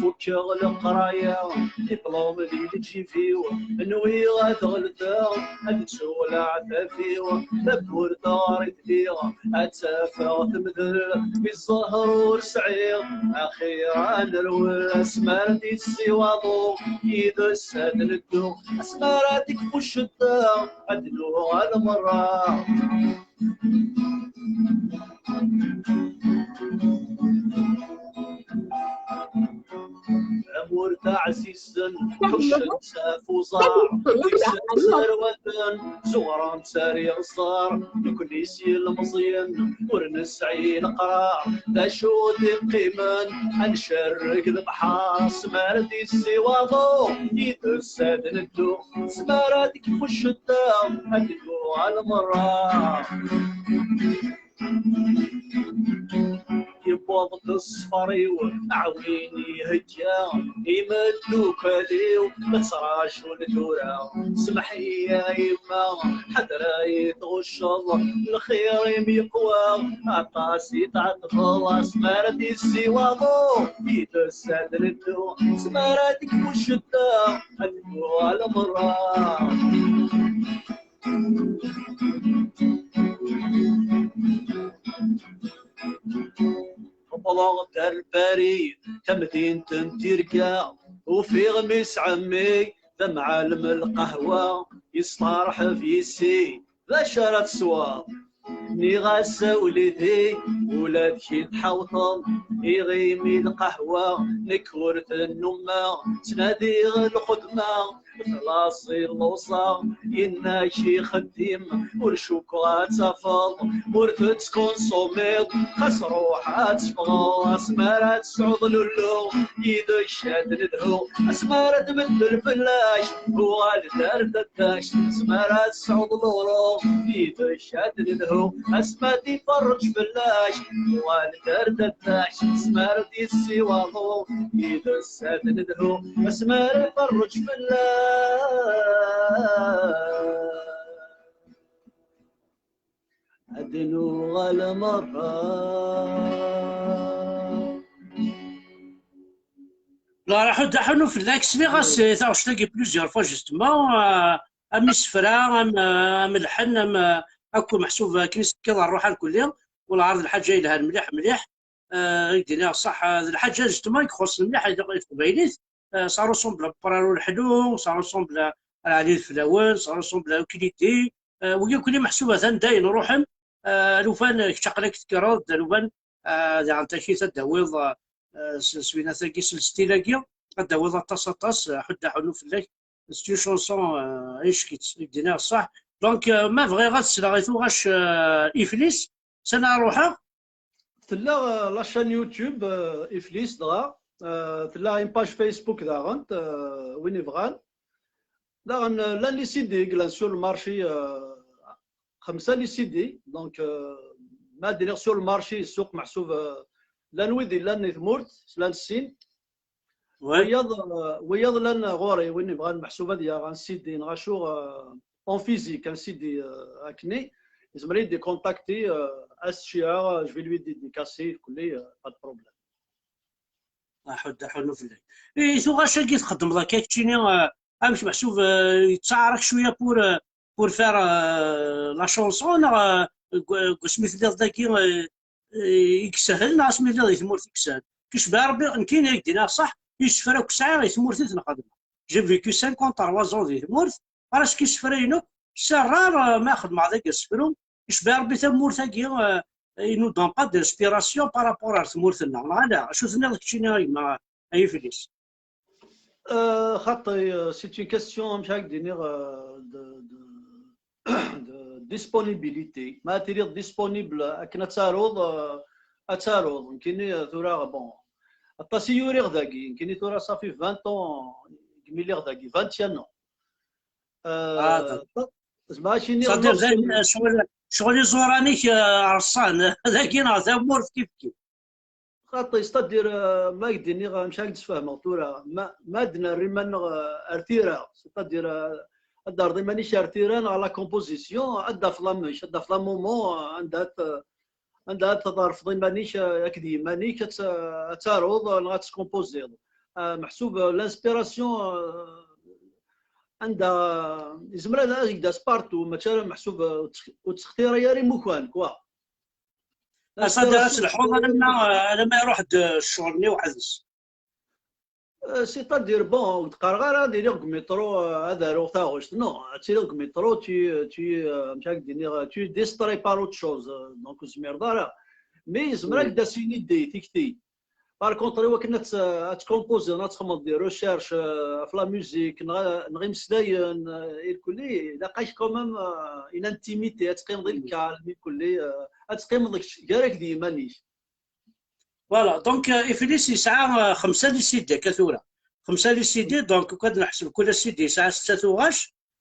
Fuṭ Ččiɣ leqraya, diplôme di lǧib-iw, nwiɣ ad ɣelbeɣ, ad ttuɣ leɛtab-iw, tawwurt ɣer i tbiɣ, ad tafeɣ temdel, mi ẓẓher ur sɛiɣ, axir ad nerwel, asmi ara d-issi waḍu, yid-s ad neddu, asmi ara tekfu ccedda, ad nuɣal merra. Tamurt ɛzizen, ḥuccen s ɣef uẓar, deg-sen serwaten, zuɣren-tt ar iɣẓer, nekni s yilmeẓyen, ur nesɛi leqrar, d acu d-iqqimen, ad ncerreg lebḥer, asmi ara d-issi waḍu, yid-s ad neddu, asmi ara tekfu ccedda, ad nuɣal merra. Yewweḍ-d ṣṣfer-iw, aɛwin ihegga, imeddukal-iw la ttraǧun tura. Semmeḥ-iyi a yemma, ḥader ay tɣucceḍ, lxir-im yeqwa, aṭas i tɛeṭṭfeḍ, asmi ara d-issi waḍu, yid-s ad neddu, asmi ara tekfu ccedda, ad nuɣal merra. Wwḍeɣ-d ar Lpari, tamdint n tirga, ufiɣ mmi-s ɛemmi, d amɛalem lqahwa, yesteṛḥeb yis-i, d acu ara tesweḍ? Nniɣ-as a wlidi, ula d kečč tḥawteḍ, iɣimi lqahwa, nekk ur tennummeɣ, ttnadiɣ lxedma, xlaṣ i lluṣa, yenna-k ixeddim, ur cukkeɣ ad tafeḍ, ur tettkunsumiḍ, xas ruḥ ad teffɣeḍ, asmi ara tesɛuḍ lullu, yid-k ad nedhu, asmi ara tbeddel fell-ak, uɣal-d ar taddakt, asmi ara tesɛuḍ luru, yid-k ad nedhu, asmi ad iferreǧ fell-ak, uɣal-d ar taddakt, asmi ara d-issi waḍu, yid-s ad nedhu, asmi ara iferreǧ fell-ak. Ad nuɣal merra. La, raḥu d aḥunu fell-ak, sliɣ-as, eh, taɣect-agi plusieurs fois, justement, euh, am isefra, am, euh, am lḥenn, am, euh, akk meḥsub akken i s-tekkiḍ rruḥ ar kulli, u lɛerḍ lḥaǧa yelhan mliḥ, mliḥ. Euh, i k-d-iniɣ ṣṣeḥ, euh, d lḥaǧa justement i ixuṣṣen mliḥ i, i teqbaylit. Euh, ça ressemble à Praru Leḥlu, ça ressemble à, à Lɛali d Flawen, ça ressemble à Uklidi. Euh, wigi akk meḥsub atan dayen ruḥen. Euh, alufan, euh, kečč aql-ak tekkreḍ-d, alufan, euh, diɣen takit ad d-tawiḍ, euh, s, s winat-agi, s lstil-agi, ad d-tawiḍ aṭas, aṭas, euh, ḥudd aḥunu fell-ak. C'est une chanson, euh, ayen ckit, i k-d-iniɣ ṣṣeḥ. Donc, euh, ma bɣiɣ ad sleɣ i tuɣac, euh, Iflis, sani ara ruḥeɣ? Tella, euh, la chaîne YouTube, euh, Iflis, dɣa, euh, tella une page Facebook daɣen, euh, win ibɣan. Daɣen, euh, llan les C D i yellan sur le marché, euh, xemsa les C D, donc, euh, ma d-iniɣ sur le marché, ssuq meḥsub, euh, llan wid yellan i tmurt, llan sin. Ouais. Wiyaḍ, euh, wiyaḍ llan ɣur-i, win ibɣan meḥsub ad yaɣ un C D, neɣ acu, euh, en physique, un C D, euh, akkenni, yezmer ad yi-d-ikontakti, euh, as-cceyɛeɣ, je vais lui dédicacer, kulli, euh, pas de problème. Aḥud, aḥunu fell-ak. I tuɣac-agi txeddmeḍ akka keččini, euh, amek meḥsub, euh, yettaɛraq cwiya pour, euh, pour faire, euh, la chanson, neɣ, euh, deg, deg wasmi telliḍ dagi, euh, euh, i yeshel, neɣ asmi telliḍ di tmurt i yeshel? Kecbeɣ Rebbi, nekkini ad k-d-iniɣ ṣṣeḥ, isefra akk sɛiɣ i tmurt i ten-xedmeɣ. J'ai vécu cinquante-trois ans di tmurt, parce que isefra-inu, c'est rare, euh, ma xedmeɣ dagi asefru, icebbeḥ Rebbi tamurt-agi, euh, il nous donne pas d'inspiration par rapport ar tmurt-nneɣ, neɣ ala? Acu tenniḍ keččini a gma, a Iflis? Euh, xaṭi, euh, c'est une question, amek ara k-d-iniɣ, euh, de, de, de disponibilité. Ma ad tiliḍ disponible akken ad taruḍ, euh, ad taruḍ. Nekkini, euh, tura, bon, aṭas i uriɣ dagi. Nekkini tura, ça fait vingt ans, mi lliɣ dagi, vingt et un ans. Ah, euh, d'accord. Zemreɣ ad k-iniɣ... C'est-à-dire, ccɣel, ccɣel iẓuran-ik, euh, reṣṣan, dagi neɣ tamurt kif kif? Xaṭi, c'est-à-dire, euh, ma ak-d-iniɣ, amek ara k-d-sfehmeɣ tura, ma, ma ad nerr iman-nneɣ, euh, ar tira, c'est-à-dire, euh, ad d-terreḍ iman-ik ar tira neɣ la composition, ad d-tafeḍ amek, ad d-tafeḍ un moment, euh, anda ad t-, anda ad tḍerfeḍ iman-ik, euh, akked yiman-ik, ad t-, ad taruḍ, euh, neɣ ad teskompuziḍ. meḥsub l'inspiration, euh, anda yezmer ad ak-d-as partout, mačči ara meḥsub, euh, ur tt-, ur ttextira ara imukan, quoi. Ass-a ad telḥuḍ alamma, alamma iruḥ-d ccɣel-nni weḥd-s. Euh, c'est-à-dire, bon, ur d-qqareɣ ara ad iliɣ deg métro, euh, ad aruɣ taɣect. Non, ad tiliḍ deg métro, tu, tu, euh, amek ara k-d-iniɣ, tu es distrait par autre chose, euh, donc ur tezmireḍ ara. Mais yezmer ad k-d-as yini-d tikti. Par contre, i wakken ad t-, ad tcomposiḍ, ad txedmeḍ des recherches, euh, ɣef la musique, neɣ, neɣ imeslayen, euh, irkelli, ilaq-ak quand même, euh, une intimité, ad teqqimeḍ i lkalm, irkelli, euh, ad teqqimeḍ kečč gar-ak d yiman-ik. Voilà, donc, euh, Iflis yesɛa, euh, xemsa les CD akka tura. Xemsa les CD, donc, ukan ad neḥseb kul CD yesɛa setta tuɣac,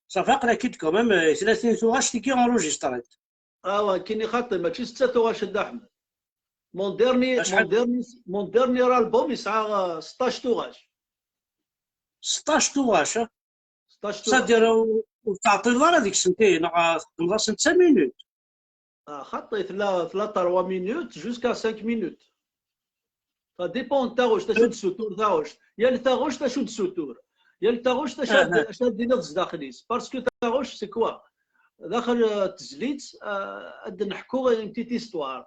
ṣafi aql-ak-id quand même, euh, tlatin tuɣac tigi enregistrent. Ah, ouais, kini xaṭi, mačči setta tuɣac, a Dda Ḥmed. Mon dernier, mon Acḥal? Dernier, mon dernier album yesɛa, euh, sṭac tuɣac. Sṭac tuɣac, ah? Sṭac tuɣac. C'est-à-dire, ur, ur teɛṭileḍ ara deg-sent, eh, neɣ txedmeḍ-asent cinq minutes. Ah, xaṭi, tella, tella trois minutes jusqu'à cinq minutes. Ça dépend n taɣect, acu d-tessutur taɣect. Yal taɣect acu d-tessutur. Yal taɣect acu ad, Aha. acu ad d-tiniḍ zdaxel-is. Parce que taɣect, c'est quoi? Daxel, euh, tezlit, euh, ad d-neḥku une petite histoire.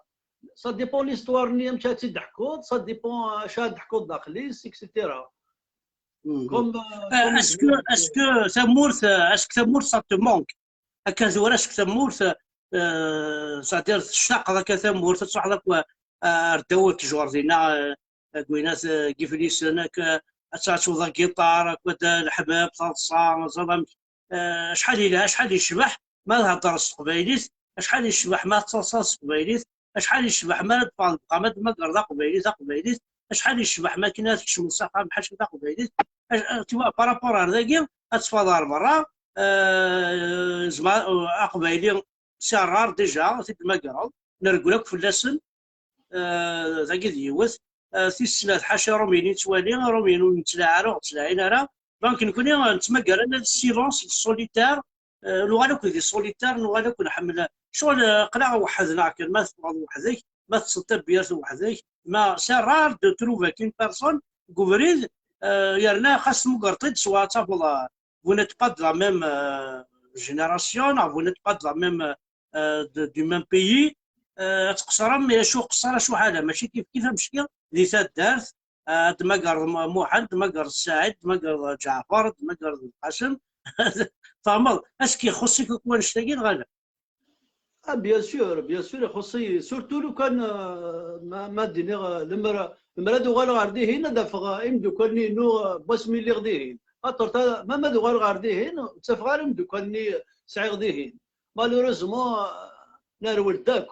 Ça dépend l'histoire-nni amek ad tt-id-teḥkuḍ, ça dépend acu ad d-teḥkuḍ daxel-is, et cetera. Mhm. Comme, euh, Euh, comme est-ce que, est-ce que tamurt, euh, est-ce que tamurt, ça te manque? Akka tura, est-ce que tamurt, euh, c'est-à-dire tectaqeḍ akka tamurt, ad truḥeḍ akk, euh, ar ddaw n ttjur dinna, euh, deg winat, euh, deg Iflisen, akka ad tɛetbeḍ agiṭar, akked leḥbab, taḍsa, ẓer amek, euh, acḥal yelha, acḥal yecbeḥ ma theddreḍ s teqbaylit, acḥal yecbeḥ ma tettaḍsaḍ s teqbaylit, acḥal yecbeḥ ma ara d-teffɣeḍ deg uxxam ad tmagreḍ aqbayli, taqbaylit, acḥal yecbeḥ ma akken ad tkecmeḍ s axxam ḥaca taqbaylit, ac-, tu vois, par rapport ar dagi, ad teffɣeḍ ɣer berra, euh, zma-, euh, aqbayli c'est rare déjà, ad t-id-tmagreḍ, nergel akk fell-asen, euh, dagi d yiwet. Euh, tis snat, ḥaca Rumyen i nettwali, Rumyen ur nettlaɛi ara, ur ɣ-ttlaɛin ara. Donc, nekkni, euh, nettmagar ala le silence, le solitaire, euh, nuɣal akk d solitaire, nuɣal akk nḥemmel. Ccɣel, euh, aql-aɣ weḥd-neɣ kan, ma teffɣeḍ weḥd-k, ma teṭṭseḍ tabyirt weḥd-k, ma c'est rare de trouver qu'une personne deg ubrid, euh, yerna xas tmugreḍ-t-id s wa ad tafeḍ, euh, vous n'êtes pas de la même, euh, génération, neɣ vous n'êtes pas de la même, euh, de, du même pays, euh, ad tqeṣrem, mais acu qeṣṣer, acu ḥala, mačči kif kif amecki di taddart, euh, ad tmagreḍ Mu-, Muḥend, ad tmagreḍ Saɛid, ad tmagreḍ Ǧaɛfar, ad tmagreḍ Lqasem. Tfehmeḍ? Est-ce que ixuṣṣ-ik akk wannect-agi, neɣ ala? Ah, bien sûr, bien sûr, ixuṣṣ-iyi. Surtout lukan, euh, ma, ma d-iniɣ, euh, lemmer, lemmer ad uɣaleɣ ɣer dihin, ad afeɣ, euh, imeddukal-nni-inu, euh, n wasmi lliɣ dihin. Xaṭer ta-, ma, ma d-uɣaleɣ ɣer dihin, ur ttafeɣ ara imeddukal-nni sɛiɣ dihin. Malheureusement, euh, nerwel-d akk.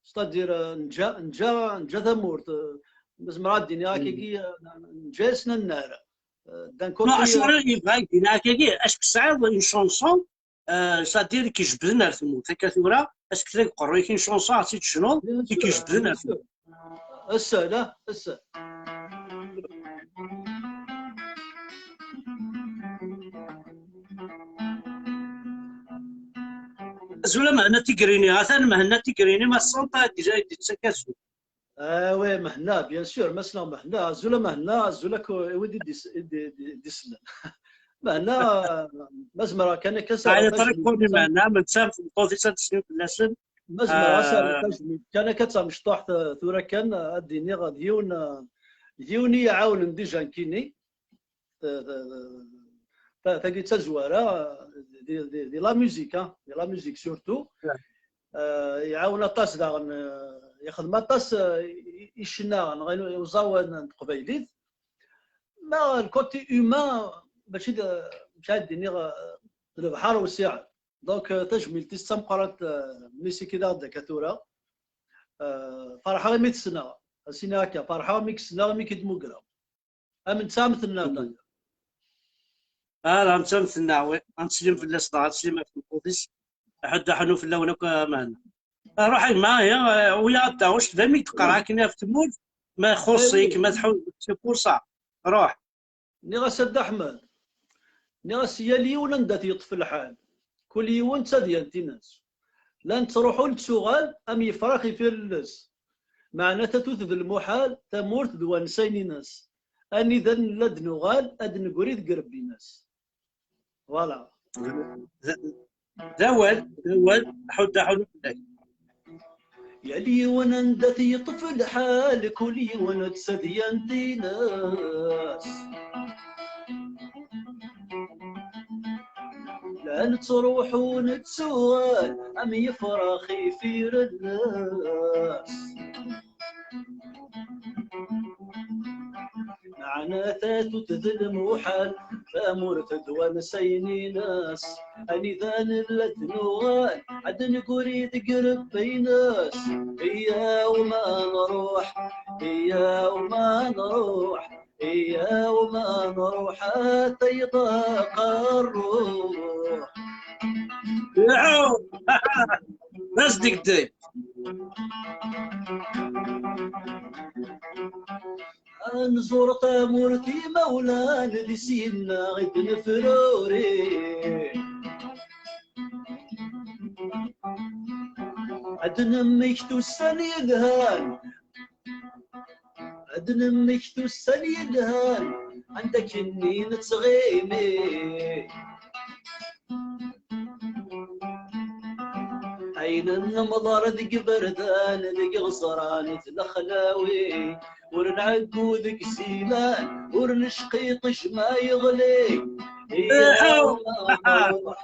C'est-à-dire, euh, neǧǧa, neǧǧa, neǧǧa tamurt. Euh, ma zemreɣ ad d-iniɣ akkagi, euh, neǧǧa-yasen annar. Euh, d'un côté, Non, acuɣer i yebɣa ad d-iniɣ akkagi? Est-ce que tesɛiḍ une chanson, euh, c'est-à-dire, i k-ijebbden ar tmurt? Akka tura, est-ce que tella deg uqerruy-ik une chanson ad tt-id-tecnuḍ, i k-ijebbden ar tmurt? Ass-a, la, ass-a. Azul a Mhenna Tigrini, atan Mhenna Tigrini, ma tessneḍ, ad d-yettak azul. Ah ouais, Mhenna, bien sûr, ma ssneɣ Mhenna, azul a Mhenna, azul akk i wid i d-is-, i d-, i d-, i d-isellen. Mhenna, ma zemreɣ kan akka Ɛni triquni Mhenna, ma netta tmeṭṭut-is ad d-teslim fell-asen? Ma zemreɣ ad s-rreɣ tajmilt kan akka d tamecṭuḥt, eh, tura kan, eh, ad d-iniɣ d yiwen, eh, d yiwen i yi-iɛawnen déjà nekkini. Ta-, ta-, ta-, tagi d tazwara, eh, di, di, di la musique, hein, di la musique surtout. Eh, iɛawen aṭas daɣen, eh, yexdem aṭas, eh, i, i, i ccna neɣ i, i uẓawan n teqbaylit. Ma le côté humain, mačči d, mačči ad d-iniɣ, eh, d lebḥer wessiɛen. Donc, euh, tajmilt-is d tameqqrant, euh, mi s-ikid-aɣ-d akka tura. Euh, ferḥeɣ imi t-ssneɣ. Ad s-iniɣ akka, ferḥeɣ imi k-ssneɣ, imi k-id-mmugreɣ. Am netta am tenna, d'ailleurs. Ah, am netta am tenna, oui. Ad teslim fell-as, dɣa ad teslim ɣef tmeṭṭut-is. Aḥuddu aḥunnu fell-awen akk, a Mhenna. Ruḥ a gma, ihi, euh, wiyaḍ-d taɣect, d ami d-teqqar akken ɣef tmurt, ma ixuṣṣ-ik, ma tḥu-, c'est pour ça. Ruḥ. Nniɣ-as a Dda Ḥmed, nniɣ-as yal yiwen anda t-yeṭṭef lḥal, kul yiwen d tadyant-ines. La nettruḥu nettuɣal am yefrax ifirelles. Meɛna tatut d lmuḥal, tamurt d wansayen-ines. anida nella ad nuɣal, ad negri deg irebbi-ines. Voilà. D awal, d awal, ḥudda ḥulu fell-ak. Yal yiwen anda t-yeṭṭef lḥal, kul yiwen d tadyant-ines. La nettruḥu nettuɣal am yefrax ifir-nnes. Meɛna tatut d lmuḥal, tamurt d wansayen-ines. Anida nella ad nuɣal, ad negri deg irebbi-ines. Iyyaw ma nruḥ, iyyaw ma nruḥ, iyyaw ma nruḥ, a tayeḍ aqerruḥ. Iɛu! D asdegdeg. Ad nẓur tamurt imawlan, di syenna i d-nefruri. Ad nemmekti ussan yelhan, ad nemmekti ussan yelhan, anda akken i nettɣimi. Ayen nemḍer deg iberdan, deg iɣeẓran d lexlawi, ur nɛeggu deg ziman, ur necqi ṭij ma yeɣli. Iyyaw ma nruḥ,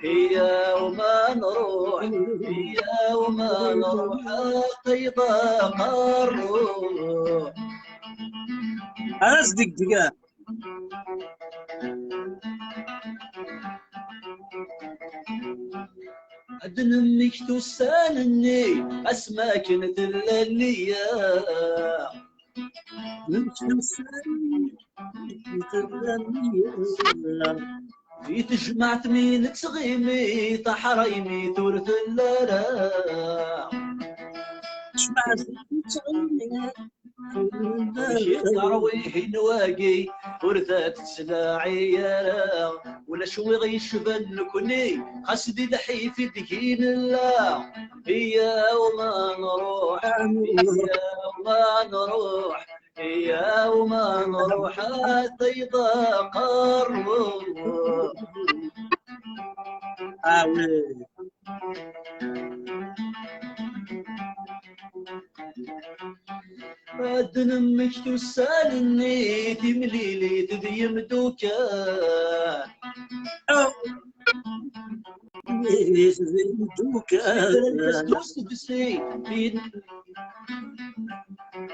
iyyaw ma nruḥ, iyyaw ma nruḥ, a tayeḍ aqerruḥ. Ad as-degdgeɣ. Ad nemmekti ussan-nni, asmi akken tella nniya. Nemmekti ussan-nni, tella nniya. Di tejmaɛt mi nettɣimi, taḥraymit ur telli ara. Tejmaɛt mi nettɣimi. Tarwiḥin wagi ur tettlaɛi ara, ulac wi ɣ-yecban nekni, xas di lḥif i deg i nella. Iyyaw ma nruḥ, iyyaw ma nruḥ, iyyaw ma nruḥ, a tayeḍ aqerruḥ. Ah oui. Ad nemmekti ussan-nni, timlilit d yimdukal. Timlilit d yimdukal.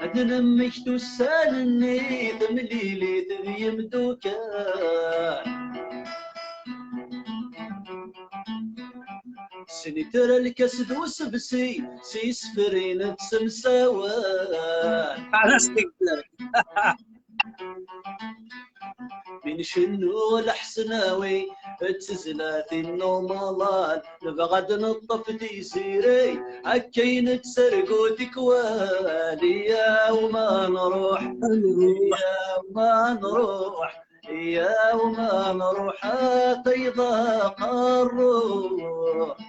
Ad nemmekti ussan-nni, timlilit d yimdukal. Snitra lkas d usebsi, s yisefri nettemsawal. Ɛlas deg-, Mi ncennu leḥsnawi d tezlatin n umaḍal, nebɣa ad neṭṭef tiziri, akka i nettargu tikwal. Iyyaw ma nruḥ, iyyaw ma nruḥ, iyyaw ma nruḥ, a tayeḍ aqerruḥ.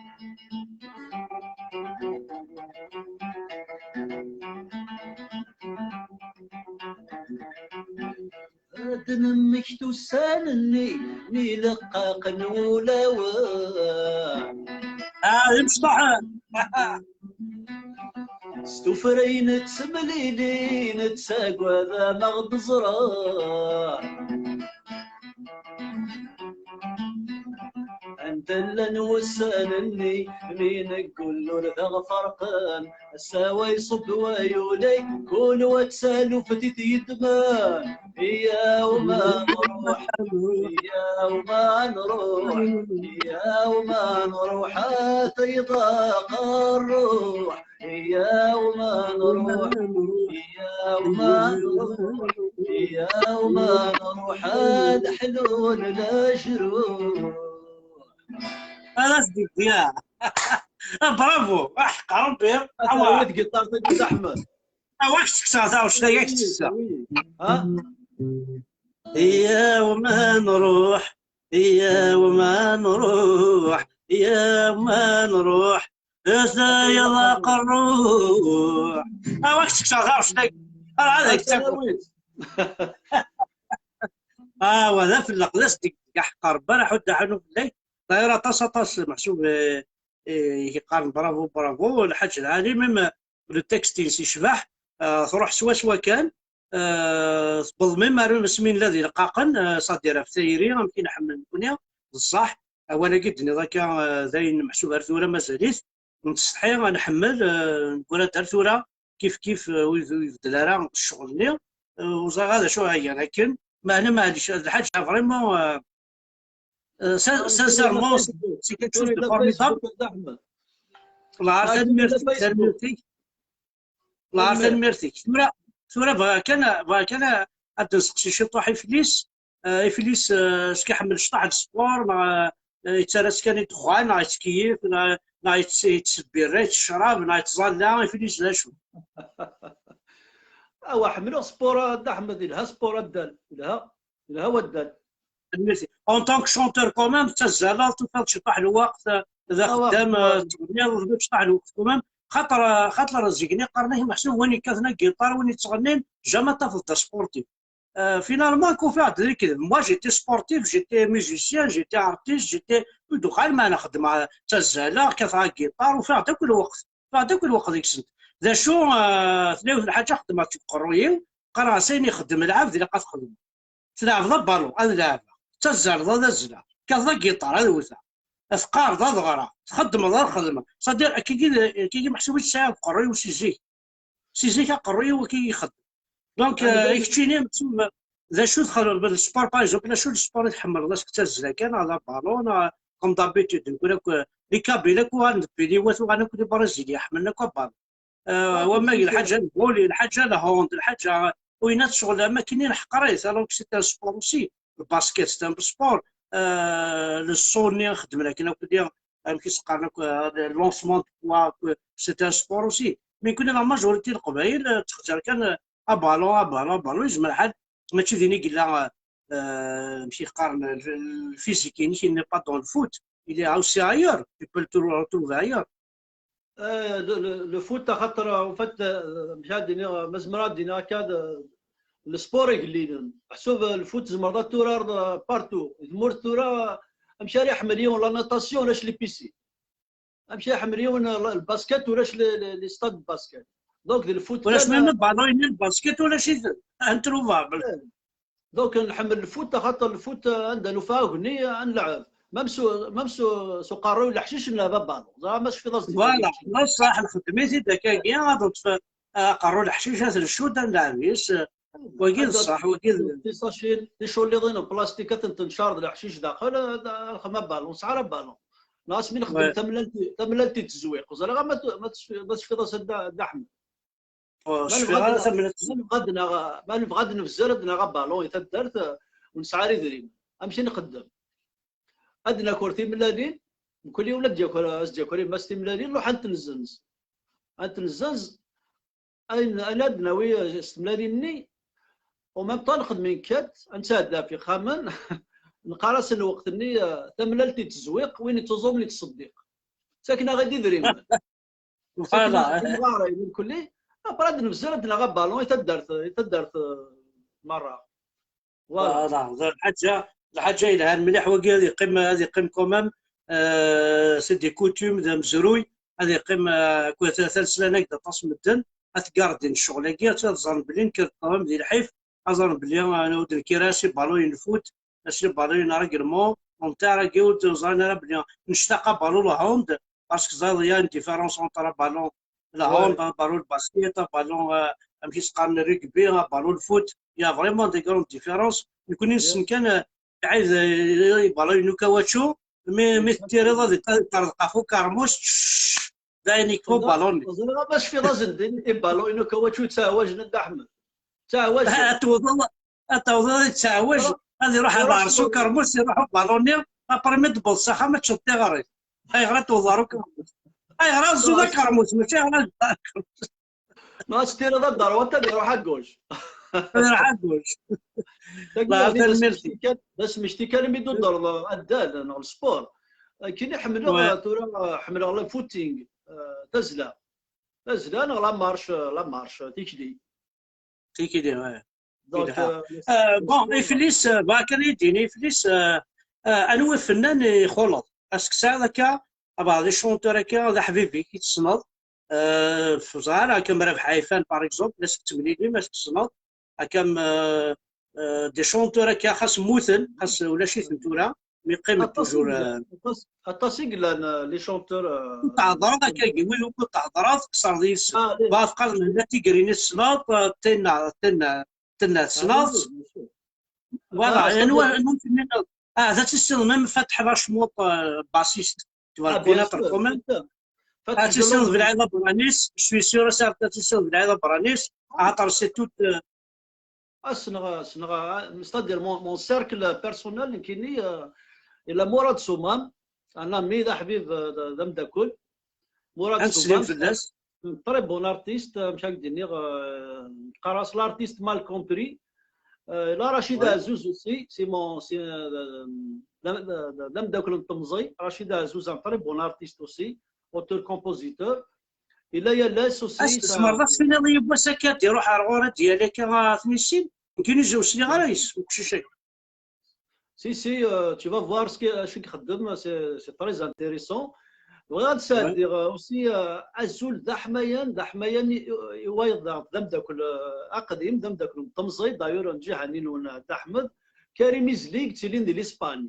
Ad nemmekti ussan-nni n ileqqaqen wulawen. Ah, d imecṭuḥen. S tufra i nettemlili, nettagad ad aɣ-d-ẓren. Anda llan wussan-nni mi neggul ur d aɣ-ferqen, ass-a wa iṣubb wa yuli, kul wa d taluft i t-yeddmen. Iyyaw ma nruḥ, iyyaw ma nruḥ, iyyaw ma nruḥ, a tayeḍ aqerruḥ. Iyyaw ma nruḥ, iyyaw ma nruḥ, iyyaw ma nruḥ, ad ḥlun lejruḥ. Ɛlas deg-, ya. Bravo. Aḥeqq Rebbi. Awa deg giṭart-agi d Aḥmed. Awa k-ttekkseɣ taɣect-agi, k-ttekkseɣ. Ha? Iyyaw ma nruḥ, iyyaw ma nruḥ, iyyaw ma nruḥ, a tayeḍ aqerruḥ. Awa k-ttekkseɣ taɣect-agi. Ara ad ak-ttakkeɣ. Ah, wa d afelleq, d as-d-, deg aḥeqqar, baraḥ ur d-aḥanu fell-ak. Ḍayir aṭas, aṭas, meḥsub, eh, eh, i yeqqaren bravo, bravo, lḥaǧ lɛali, même le texte-ines yecbeḥ, eh, truḥ swaswa kan, eh, tewweḍ même ar asmi nella d ileqqaqen, eh, c'est-à-dire ɣef tayri, amek i nḥemmel nekni, d ṣṣeḥ, awal-agi d-tenniḍ akka, eh, d ayen meḥsub ar tura mazal-it, nettsetḥi, ad nḥemmel, eh, negra-d ar tura, kif kif, eh, ur ur ibeddel ara ccɣel-nni, eh, ur ẓriɣ ara d acu ɛyan akken, meɛna maɛlic, d lḥaǧa vraiment, eh, eh, sin-, sincèrement, c'est, c'est quelque chose de formidable. Lɛar, tanemmirt-ik, tanemmirt-ik. Lɛar, tanemmirt-ik. Tura, tura bɣiɣ kan, bɣiɣ kan ad d-nseqsi ciṭuḥ Iflis. Eh, Iflis, eh, est-ce que iḥemmel cṭaḥ n sport, neɣ, eh, yettarra-tt kan i ddexxan, neɣ yettkeyyif, neɣ, neɣ yett-, yettsebbirra, yettecrab, neɣ yettẓalla, Iflis d acu? Awa, ḥemmleɣ sport, a Dda Ḥmed, yelha sport addal, yelha, yelha waddal. En tant que chanteur quand même, tettazzaleḍ, tufiḍ ciṭuḥ lweqt, eh, d axeddam, eh, tettɣenniḍ, tufiḍ ciṭuḥ lweqt quand même. Xaṭer, eh, xaṭer zik-nni qqaren-ak meḥsub win yekkaten agiṭar, win yettɣennin, jamais tafeḍ d asportif. Euh, finalement, kufiɣ-d d lekdeb. Moi, j'étais sportif, j'étais musicien, j'étais artiste, j'étais ur d-uɣal ma nxeddmeɣ, ttazzaleɣ, kkateɣ agiṭar, ufiɣ-d akk lweqt. Ufiɣ-d akk lweqt deg-sent. D acu, euh, tella yiwet n lḥaǧa xeddmeɣ-tt deg uqerruy-iw, qqareɣ-as ayen ixeddem lɛebd ilaq ad t-xedmeɣ. Tleɛbeḍ abalun, ad leɛbeɣ. Tettazzaleḍ, ad azzleɣ. Tekkateḍ agiṭar, ad wteɣ. Teqqareḍ, ad ɣreɣ. Txeddmeḍ, ad xedmeɣ. C'est-à-dire, akkagi, akkagi meḥsub i tt-sɛiɣ deg uqerruy-iw si zik. Si zik aqerruy-iw akka i ixeddem. Donc, euh, i keččini, d acu txedmeḍ, le sport, par exemple, d acu le sport i tḥemmleḍ, est-ce que d tazzla kan, neɣ d abalun, neɣ comme d'habitude, nekkni akk, euh, les Kabyles akk uɣalen d piliwat, uɣalen akk d Ibrazzilyen, ḥemmlen akk abalun. Euh, wamma d lḥaǧa n volley, lḥaǧa n hand, lḥaǧa, winna d ccɣel am akken i neḥqer-it, alors que c'est un sport aussi. Le basket, c'est un sport. Euh, le saut-nni xeddmen akken akk, amek i s-qqaren akk, euh, le lancement de poids, akk, c'est un sport aussi. Mais nekkni la majorité n Leqbayel, euh, tettxeǧǧer kan, euh, abalun, abalun, abalun, yezmer lḥal, mačči din i yella, euh, amek i qqaren, le, le physique-inek, il n'est pas dans le foot, il est aussi ailleurs, tu peux le trou-, retrouver ailleurs. Euh, le, le, le foot, axaṭer, en fait, euh, mec ad d-iniɣ, ma zemreɣ ad d-iniɣ akka, d, le sport igelliden. Ḥsub, euh, le foot, tzemreḍ ad turareḍ, euh, partout. Tmurt tura, amek ara iḥemmel yiwen la natation, ulac les piscines. Amek ara iḥemmel yiwen, euh, le basket, ulac les, les, les stades de basket. Donc, d le foot ulac kan, même, euh, ballon, le basket, ulac-iten. Introuvable. Donc, nḥemmel lfut, axaṭer lfut, anda nufa agenni, ad nleɛɛeb. Même s, même s, s uqerruy n leḥcic nleɛɛeb abalun. Ẓer ma tecfiḍ-as-d. Voilà, d ṣṣeḥ, nxeddem-it-id akkagi, ad neṭṭef aqerruy n leḥcic, ad t-ncudd, ad nleɛɛeb yes. Wagi d ṣṣeḥ, wagi d. Tisacin, ticulliḍin n plastik, ad tent-ncar d leḥcic daxel, ad, ad nxedm abalun, nesɛa abalun. Neɣ asmi nexdem tamellalt, tamellalt i tzewwiq. Ẓriɣ ma t-, ma tecfi-, ma tecfiḍ-as a Dda, Dda Ḥmed. Ur cfiɣ ara tamellalt. Ma nebɣa ad naɣ, ma nebɣa ad nebzar, ad naɣ abalun i taddart, ur nesɛi ara idrimen. Amek i nxeddem? Ad naker timellalin, mkul yiwen ad d-yaker, ad s-d-yaker yemma-s timellalin, nruḥ ad tent-nezzenz. Ad tent-nezzenz, ayen, ayen ad nawi s temlalin-nni, en même temps nxeddem une quête, ad netɛedda ɣef yixxamen, neqqar-as lweqt-nni, eh, tamellalt i tzewwiq, win ittuẓumen ittṣeddiq. Ttaken-aɣ-id idrimen. Voilà. Imɣaren, mkul, après ad nebzar, ad naɣ abalun i taddart, i taddart, eh, merra. Voilà. Voilà, d lḥaǧa, lḥaǧa yelhan mliḥ wagi, ad yeqqim, ad yeqqim quand même, euh, c'est des coutumes, d amezruy, ad yeqqim, euh, akked ta-, talesla-agi d aṭas n medden, ad t-gardin ccɣel-agi, ad ẓren belli nekk d ṭṭlam di lḥif, ad ẓren belli, euh, ur d-nekkir ara si balun n lfut, si balun n règlement, en terre-agi ur ẓrin ara belli nectaq abalun n lhand, parce que ẓriɣ il y a une différence entre abalun n lhand, abalun n basket, abalun, euh, amek i s-qqaren, rugby, abalun n lfut, il y a vraiment des grandes différences. Nekkni nessen kan, euh, lɛib, euh, ibalun n ukawatcu, mi, mi tettiriḍ ad iṭerḍeq ɣef ukermus, d ayen yekfa ubalun-nni. Ẓriɣ ma tecfiḍ-asen-d ibalun n ukawatcu ttɛawajen, a Dda Ḥmed. Ttɛawajen. Ad tewwḍeḍ, ad tawḍeḍ ad yettɛawaj, ad iruḥ ad iɛers ukermus, iruḥ ubalun-nni, après mi d-tewweḍ s axxam ad teččeḍ tiɣrit. Ayɣer ad tewwḍeḍ ɣer ukermus? Ayɣer ad tezzuḍ akermus, mačči ayɣer ad tezzuḍ akermus? Ma ad tiriḍ à droite, ad iruḥ à gauche. Ad iruḥ à gauche. Tagi d asmekti kan, d asmekti kan imi d-udreḍ addal neɣ le sport. Akken i ḥemmleɣ, ouais, tura, ḥemmleɣ le footing, euh, tazzla. Tazzla neɣ la marche, la marche, tikli. Tikli, ouais. Donc, euh, euh, bon, Iflis, euh, bɣa kan ad d-yini Iflis, euh, euh, anwa fennan i xuleḍ? Est-ce que tesɛiḍ akka, abɛaḍ les chanteurs akka, d aḥbib-ik i tessneḍ? Euh, ur ẓriɣ ara, akka Rabeḥ Ɛifan, par exemple, la s-tettemlilim, est-ce que tessneḍ? Akka, euh, euh, des chanteurs akka, xas mmuten, xas ulac-iten tura, mi qqimen toujours. Aṭas i yellan, euh, les chanteurs, euh, ur tehḍreḍ akkagi, wid ukud tehḍreḍ, tqeṣṣreḍ yis-sen. Bɣa teqqareḍ Mhenni Tigri-nni tessneḍ, euh, tenna, tenna, tenna tessneḍ. Voilà, anwa, anwa tenniḍ? Ah, ad tissineḍ même Fatḥ Racmuṭ, euh, bassiste. Tu vas le connaître quand même. Ad tissineḍ Belɛid Abranis, je suis sûr, ad tissineḍ Belɛid Abranis, axaṭer c'est tout, euh, Ah, ssneɣ, ssneɣ, c'est-à-dire mon, mon cercle personnel, nekkini, euh, yella Mourad Soumam, un ami, d aḥbib, euh, d, d ameddakel. Mourad Soumam, c'est un très bon artiste, amek ad k-d-iniɣ, euh, qqar-as l'artiste mal compris. Euh, la Rachid Azouz aussi, c'est mon, c'est, euh, d, d, d, d ameddakel n temẓi. Rachid Azouz, un très bon artiste aussi, auteur-compositeur. Yella yal ass aussi. Tzemreḍ ad s-tiniḍ yiwwas akka ad d-iruḥ ar ɣur-i ad d-yali akka ad ten-issin? Nekkini ur sliɣ ara yes uqcic-agi. Si, si, euh, tu vas voir ce que, acu i ixeddem, c'est, c'est très intéressant. Bɣiɣ ad sɛeddiɣ, euh, aussi, euh, azul d aḥmayan, d aḥmayan i, i wayeḍ d ameddakel, euh, aqdim, d ameddakel n temẓi, d'ailleurs, n Ǧihan-inu n Dda Ḥmed, Karim Izli, yettilin di l'Espagne.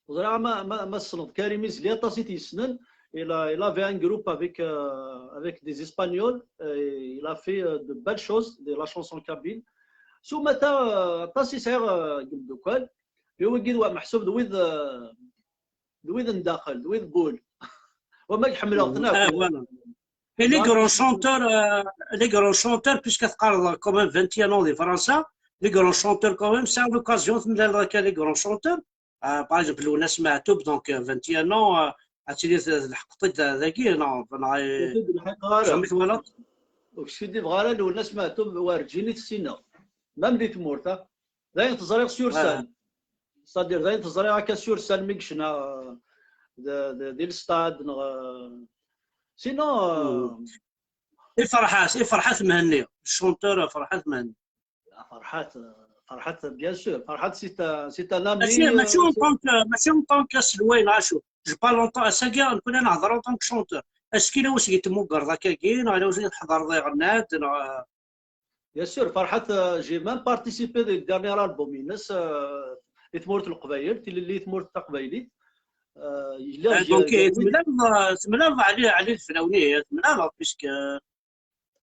Ẓriɣ ma, ma, ma tessneḍ Karim Izli, aṭas i t-yessnen. Il a, il avait un groupe avec, euh, avec des Espagnols. Et il a fait, euh, de belles choses de la chanson kabyle. S umata, euh, aṭas i sɛiɣ, euh, deg imeddukal. I wigi d wa meḥsub d wid, euh, d wid n daxel, d wid n wul. Wama ḥemmleɣ-ten akk. Ah, voilà. Et les grands chanteurs, euh, les grands chanteurs, puisque tu parles quand même vingt et un ans de França, les grands chanteurs quand même, c'est l'occasion de les grands chanteurs. Euh, par exemple, Lwennas Meɛtub, donc, euh, vingt et un ans, euh, ad tili tleḥqeḍ-id dagi, non? Jamais twalaḍ? Ur skidibeɣ ara, Lwennas Meɛtub werǧin i t-ssineɣ. Même di tmurt, ha? D ayen teẓriɣ sur scène. C'est-à-dire, d ayen teẓriɣ akka sur scène mi yecna, euh, di, di, di l'stade, neɣ, euh, sinon, euh, i Ferḥat, i Ferḥat Mhenni, chanteur Ferḥat Mhenni. Ah, Ferḥat, euh, Ferḥat, bien sûr. Ferḥat, c'est un, c'est un ami, mačči, euh, mačči en tant que, mačči en tant que aselway, neɣ acu. J'ai pas longtemps, ass-agi, nekkni nehder en tant que chanteur. Est-ce que yella wasmi i t-tmugreḍ akkagi, neɣ yella wasmi i tḥeḍreḍ iɣenna-d, neɣ, euh, Bien sûr, Ferḥat, euh, j'ai même participé au dernier album-ines, euh, i tmurt n Leqbayel, tilelli i tmurt taqbaylit. Euh, yella, euh, donc, euh, temlaleḍ, euh, temlaleḍ Ɛli, Ɛli Ideflawen, ihi, temlaleḍ, puisque, euh,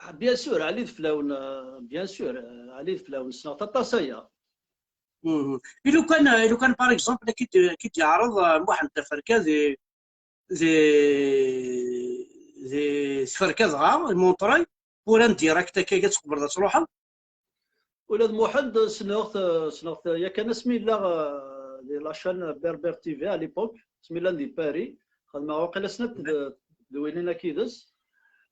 Ah, bien sûr, Ɛli Ideflawen, euh, bien sûr, euh, Ɛli Ideflawen, ssneɣ-t aṭas aya. Mhm. I lukan, i lukan, par exemple, ki d-, ki d-yeɛreḍ, euh, Muḥend Taferka di, di, di tferka dɣa, i Montreuil, pour un direct akka, ad tqebleḍ ad truḥeḍ? Ula d Muḥend ssneɣ-t, ssneɣ-t yakan asmi yella, euh, di la chaîne Berbère T V à l'époque, asmi llan di Paris, xedmeɣ waqila snat d, d winin akid-s.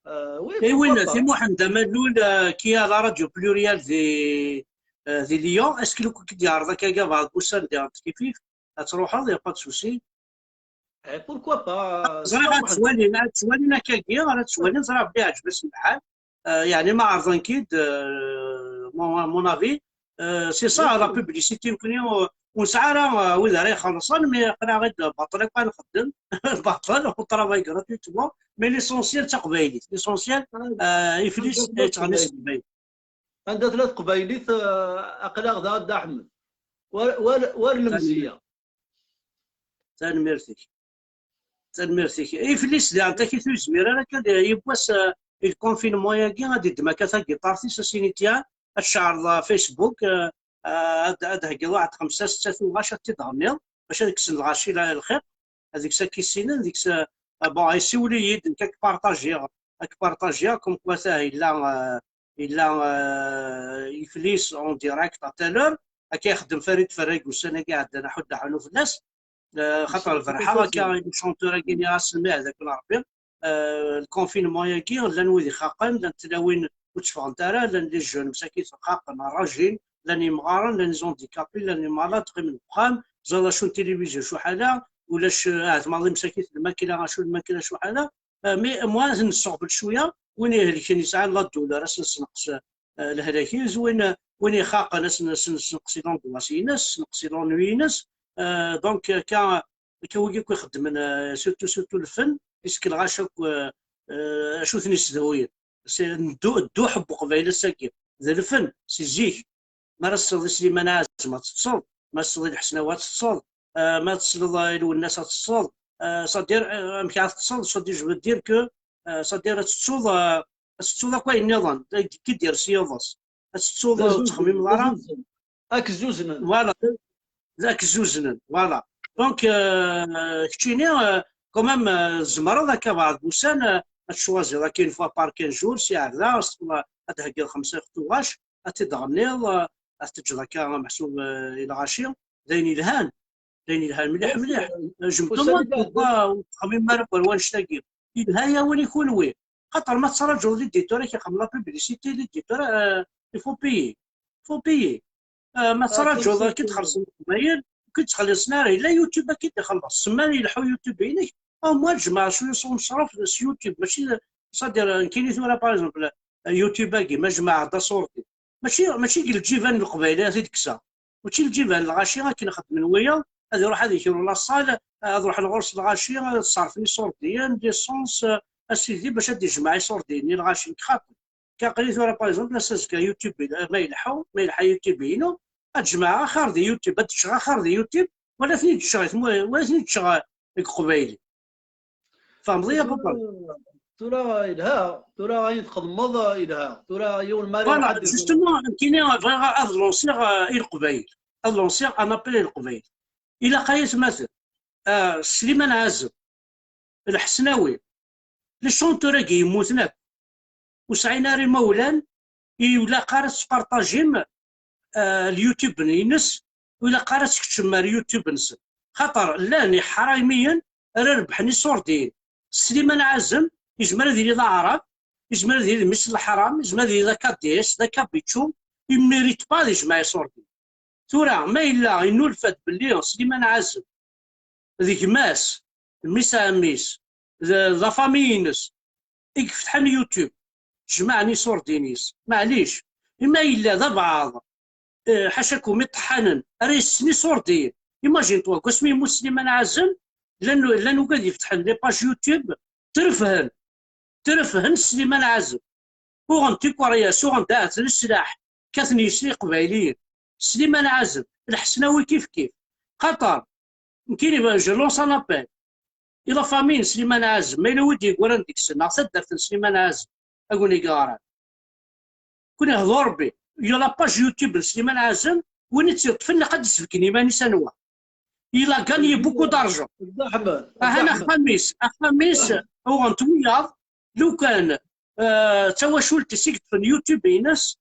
Euh, oui, pourquoi pas. Et win, c'est Muḥend Amalul, euh, qui est à la radio Pluriel di, euh, di Lyon. Est-ce que lukan ki d-yeɛreḍ akka, bɛed wussan di Ṭkifif, ad truḥeḍ, y a pas de souci. Eh, pourquoi pas? Ẓriɣ ad ttwalin, ad ttwalin akkagi, ad ttwalin, ẓriɣ belli iɛǧeb-asen lḥal. Euh, yeɛni ma ɛerḍen-k-id, euh, mon, mon avis, euh, c'est ça, la publicité, nekkni ur, ur nesɛi ara, euh, wid ara ixellṣen, mais aql-aɣ-id baṭel akk ad nxeddem, baṭel, on travaille gratuitement, mais l'essentiel d taqbaylit, l'essentiel, euh, Iflis yettɣenni s teqbaylit. Anda tella teqbaylit, euh, aql-aɣ da, a Dda Ḥmed. War, war, war lemzeyya. Tanemmirt-ik. Tanemmirt-ik. Iflis, daɣen, takit ur yezmir ara kan, yiwwas, euh, i le confinement-agi, ad iddem akka tagiṭart-is, ad s-yini, tiens, ad tceɛleḍ, euh, Facebook, euh, euh, ad, ad d-theggiḍ waḥed xemsa, setta tuɣac, ad t-id-tɣenniḍ, bac ad kksen lɣaci la-, lxiq, ad deg-s ad k-issinen, deg-s, euh, bon, yessiwel-iyi-d, nekk ad k-partagiɣ, ad k-partagiɣ, comme quoi, ta, yella, euh, yella, euh, Iflis en direct à telle heure, akka ixeddem Farid Ferrag ussan-agi iɛeddan, aḥuddu aḥunu fell-as, euh, xaṭer berrḥeɣ akka i le chanteur-agi, nniɣ-as, "Lmeɛda-k Rebbi." Euh, le confinement-agi, llan wid ixaqen, llan tlawin ur tteffɣent ara, llan les jeunes, msakit, xaqen, rajin, llan yemɣaren, llan les handicapés, llan les malades, qqimen deg uxxam, ẓer acu n tilivizyu cuḥala, ulac, euh, ahat maḍi msakit lmakla, acu n lmakla cuḥala. Euh, mais moi, ad nesseɣbel cwiya, win ihelken yesɛan la douleur, ad s-nessenqes, euh, eh, lehlak-is, win, win ixaqen, ad sen-, ad sen-, ad senqes i l'angoisse-ines, ad senqes i l'ennui-ines. Eh, donc, akka, akka wigi akk ixeddmen, eh, surtout, surtout lfen, puisque lɣaci akk, eh, eh, acu ten-issedhuyen. C'est ddu-, dduḥ n Uqbayl ass-agi. D lfen, si zik. Mi ara tesleḍ i Sliman Ɛazem, ad teṭṭseḍ. Mi ara tesleḍ i Lḥesnawi, ad teṭṭseḍ. Eh, mi ara tesleḍ, eh, i Lwennas, ad teṭṭseḍ. Eh, c'est-à-dire, eh, amek ara teṭṭseḍ, c'est-à-dire, je veux dire que, eh, c'est-à-dire, ad tettuḍ, eh, ad tettuḍ akk ayen nniḍen, i d-yers yiḍes. Ad tettuḍ, eh, ur tettxemmimeḍ ara. Ad k-zzuznen. Voilà. D ak-zzuznen, voilà. Donc, euh, keččini, euh, quand même, euh, tzemreḍ akka beɛd wussan, euh, ad tcwaziḍ akka une fois par quinze jours, si ɛebda, ad d-theggiḍ xemsa tuɣac, ad t-id-tɣenniḍ, euh, ad t-teǧǧeḍ akka meḥsub, euh, i lɣaci, d ayen yelhan, d ayen yelhan mliḥ, mliḥ. Euh, je me demande pourquoi ur tettxemmim ara ɣer wannect-agi. Yelha-yawen i kunwi. Xaṭer ma tettraǧuḍ l'éditeur ad k-ixdem la publicité, l'éditeur, euh, il faut payer. Faut payer. Euh, ma tettraǧuḍ ad k-id-xellṣen Leqbayel, ur k-id-ttxelliṣen ara. Yella YouTube ad k-id-ixelleṣ. Semman yelḥu YouTube-inek, au moins tjemɛeḍ cwiya sɣur Mecraf s YouTube. Mačči d, c'est-à-dire, nekkini tura, par exemple, euh, YouTube-agi, ma jemɛeɣ-d aṣurdi, mačči, mačči deg lǧiban n Leqbayel ara t-id-kkseɣ. Mačči lǧiban n lɣaci akken xeddmen wiyaḍ, ad iruḥ ad ikru laṣal, ad ruḥen ɣur-s lɣaci, ad ṣerfen iṣurdiyen, l'essence, a sidi, bac ad d-ijmeɛ iṣurdiyen i lɣaci. Nekk xaṭi. Aql-i tura, par exemple, ass azekka YouTube, ma yelḥu, ma yelḥa YouTube-inu, ad jemɛeɣ axir di YouTube, ad ččeɣ axir di YouTube, wala ten-id-ččeɣ i tmu-, wala ten-id-ččeɣ deg Uqbayli. Tfehmeḍ-iyi, a Papa? Tura yelha, tura ayen txedmeḍ yelha. Tura yiwen ma... Voilà, justement, nekkini bɣiɣ ad lansiɣ, euh, i Leqbayel. Ad lansiɣ un appel i Leqbayel. Ilaq ay atmaten, euh, Sliman Ɛazem, Lḥesnawi, les chanteurs-agi yemmuten akk, ur sɛin ara imawlan, ilaq ara tespartajim, euh, YouTube-ines, ur ilaq ara teskeččem ar YouTube-nsen. Xaṭer llan iḥraymiyen ara rebḥen iṣurdiyen. Sliman Ɛazem, yezmer ad yili d aɛrab, yezmer ad yili d mmi-s n leḥram, yezmer ad yili d akadis, d akabiču, il mérite pas ad yejmeɛ iṣurdiyen. Tura, ma yella yennulfa-d belli Sliman Ɛazem d gma-s, mmi-s n ɛemmi-s, d, d la famille-ines, i ifetḥen YouTube, jemɛen iṣurdiyen-is, maɛlic, i ma yella d abeɛḍ, eh, ḥacakum iṭeḥḥanen, ara yessen iṣurdiyen. Imagine-toi, deg wasmi yemmut Sliman Ɛazem, llan, llan ugad yefetḥen les pages YouTube, trefhen, trefhen Sliman Ɛazem. Uɣen tikeryas, uɣen daɛet leslaḥ, kkaten yes-s Iqbayliyen. Sliman Ɛazem, Lḥesnawi kif kif. Xaṭer, nekkini, je lance un appel i la famille n Sliman Ɛazem, ma yella wi d-yeggran deg-sen, neɣ taddart n Sliman Ɛazem, a win i yeɣran. Kun ihḍu Rebbi, il y a la page YouTube n Sliman Ɛazem, win i tt-yeṭṭfen ilaq ad d-isbeggen iman-is anwa. Il a gagné beaucoup d'argent. Ahan axxam-is, axxam-is, uɣen-t wiyaḍ, lukan, euh, d tawacult-is i yeṭṭfen YouTube-ines,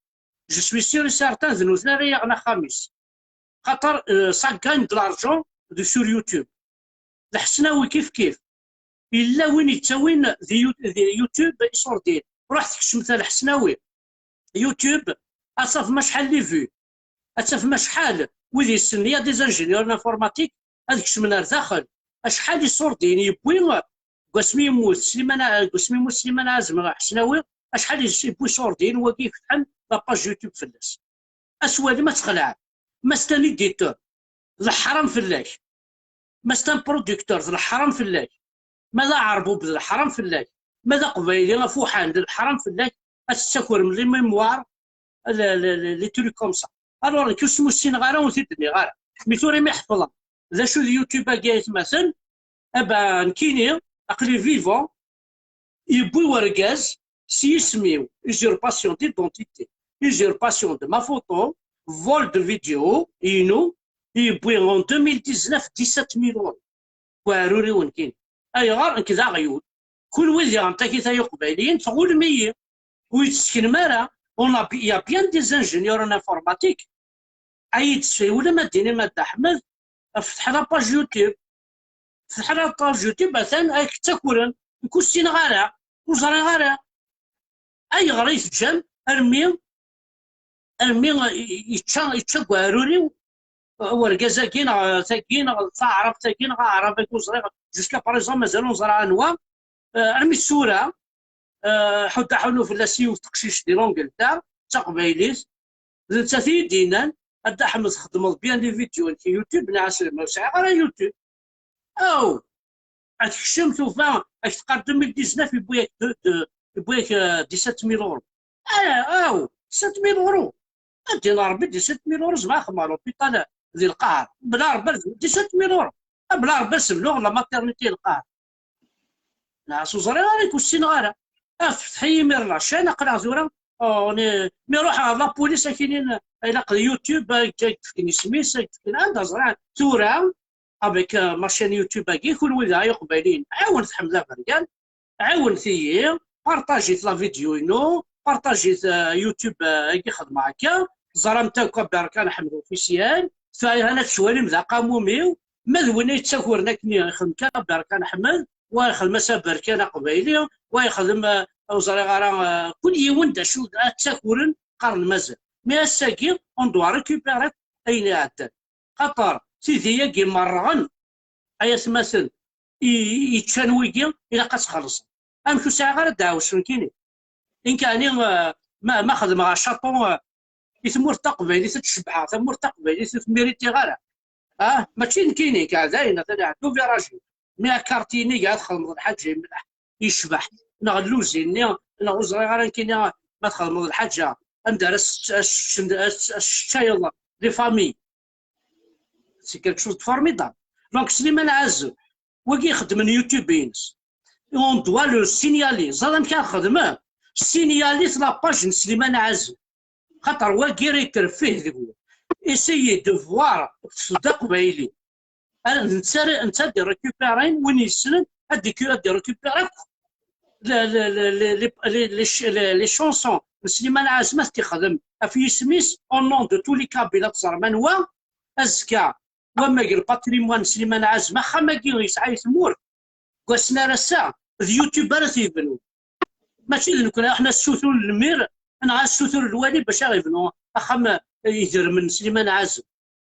je suis sûr et certain, d nutni ara yaɣen axxam-is. Xaṭer, euh, ça gagne de l'argent de, sur YouTube. Lḥesnawi kif kif. Yella win yettawin di You-, di YouTube iṣurdiyen. Ruḥ tkecmet ar Lḥesnawi. YouTube, ad tafem acḥal les vues. Ad tafem acḥal wid yessen, il y a des ingénieurs en informatique, ad kecmen ar daxel. Acḥal iṣurdiyen yewwi deg wasmi yemmut Sliman, deg wasmi yemmut Sliman Ɛazem Ḥesnawi, acḥal is-, yewwi iṣurdiyen wagi ifetḥen la page YouTube fell-as. Aswali ma txelɛem, ma c'est un éditeur, d leḥram fell-ak. Ma c'est un producteur, d leḥram fell-ak. Ma d aɛerbub, d leḥram fell-ak. Ma d aqbayli afuḥan, d leḥram fell-ak. Ad tettakrem les mémoires, les, les, les, les trucs comme ça. Alors, nekk ur smussineɣ ara, ur t-id-nniɣ ara. Mi tura mi ḥefḍeɣ d acu d YouTube-agi, ay atmaten, aba, nekkini, aql-i vivant, yewwi urgaz s yisem-iw, usurpation d'identité, usurpation de ma photo, vol de vidéo inu, yewwi en deux mille dix-neuf dix-sept mille euros. Deg uɛrur-iw nekkini. Ayɣer? Nekk d aɣyul. Kunwi diɣen takit ay Iqbayliyen, tɣulem-iyi. Ur yi-tesseknem ara. On a, il y a bien des ingénieurs en informatique. Ay d-ssiwlem ad d-tinim a Dda Ḥmed, fetḥ la page YouTube. Fetḥ la page YouTube, atan ay k-ttakren, nekk ur ssineɣ ara, ur ẓriɣ ara. Ayɣer i teǧǧam armi, armi yečča, yečča deg uɛrur-iw urgaz-agi, neɣ tagi, neɣ taɛrabt-agi, neɣ aɛrab-agi, ur ẓriɣ, jusqu'à présent mazal ur neẓra anwa, eh, armi d tura, eh, ḥudda ḥunu fell-as yiwet teqcict di l'Angleterre, taqbaylit, d nettat i yi-d-yennan: "A Dda Ḥmed, txeddmeḍ bien les vidéos-nnek YouTube?" Nniɣ-as: "Ma ur sɛiɣ ara YouTube." Aw! Ad tekcem tufa, ad k-teqqar deux mille dix-neuf yewwi-yak de, de, yewwi-yak, euh, dix-sept mille euros. Ah, aw, dix-sept mille euros! Ad d-inin Rebbi, dix-sept mille euros, zma xedmeɣ l'hôpital di Lqahra. Bla Rebbi, dix-sept mille euros! Ah, bla Rebbi, sebluɣ la maternité Lqahra. Neɣ s ur ẓriɣ ara, ur k-ssineɣ ara. Ah, fetḥ-iyi imir la chaîne, aql-aɣ tura, oh, on est, mi ruḥeɣ ɣer la police, ad k-inin, ilaq d YouTube, ad k-fken isem-is, ad k-fken, anda ẓriɣ tura, avec, euh, ma chaîne YouTube-agi, kunwi d ay Iqbayliyen, ɛiwnet Ḥmed Aberkan, ɛiwnet-iyi, partajit la vidéo-inu, partajit, euh, YouTube, euh, agi xedmeɣ akka, teẓram akk Aberkan Ḥmed officiel, tura hana tettwalim d aqamum-iw, ma d win ay yettakuren akken ixdem kan Aberkan Ḥmed, wa ixdem-as Aberkan Aqbayli, wa ixdem, euh, ur ẓriɣ ara, euh, kul yiwen d acu ad ttakuren, qqaren mazal. Mais ass-agi, on doit récupérer ayen iɛeddan. Xaṭer tidi-agi merrɣen, ay atmaten, i, i ččan wigi, ilaq ad txellṣen. Amek ur sɛiɣ ara ddeɛwessu nekkini? Inkani, eh, ma, ma xedmeɣ acaṭu, eh, i tmurt taqbaylit ad tcebḥeɣ, tamurt taqbaylit ur tmiritiɣ ara. Ah, mačči nekkini, nekk dayen, atan iɛedda uviraji. Mi akarti-nni ad txedmeḍ lḥaǧa yemleḥ, yecbeḥ, neɣ lluzi-nni, neɣ ur ẓriɣ ara nekkini ma txedmeḍ lḥaǧa, anda ara s-, as-, as-, as-, as-, teččayeḍ les familles. C'est quelque chose de formidable. Donc, Slimane Azem, wagi ixeddmen YouTube-ines. On doit le signaler. Ẓer amek ara xedmen. Signalit la page n Slimane Azem. Xaṭer wagi ara yekref fih deg-wen. Essayez de voir d aqbayli. Netta, netta ad d-récupérer win yessnen, ad d-, ad d-récupérer akk les, les, les, les, les, les, les, les chansons n Slimane Azem ad t-ixdem ɣef yisem-is, au nom de tous les Kabyles, ad teẓrem anwa. Azekka, wamag le patrimoine n Slimane Azem, axxam-agi yesɛa i tmurt, deg wass-n ar ass-a, d YouTube ara t-yebnun. Mačči d nekkni, aḥna ssutur lemir, neɣ assutur lwali bac ara yebnu axxam, eh, idermen n Slimane Azem.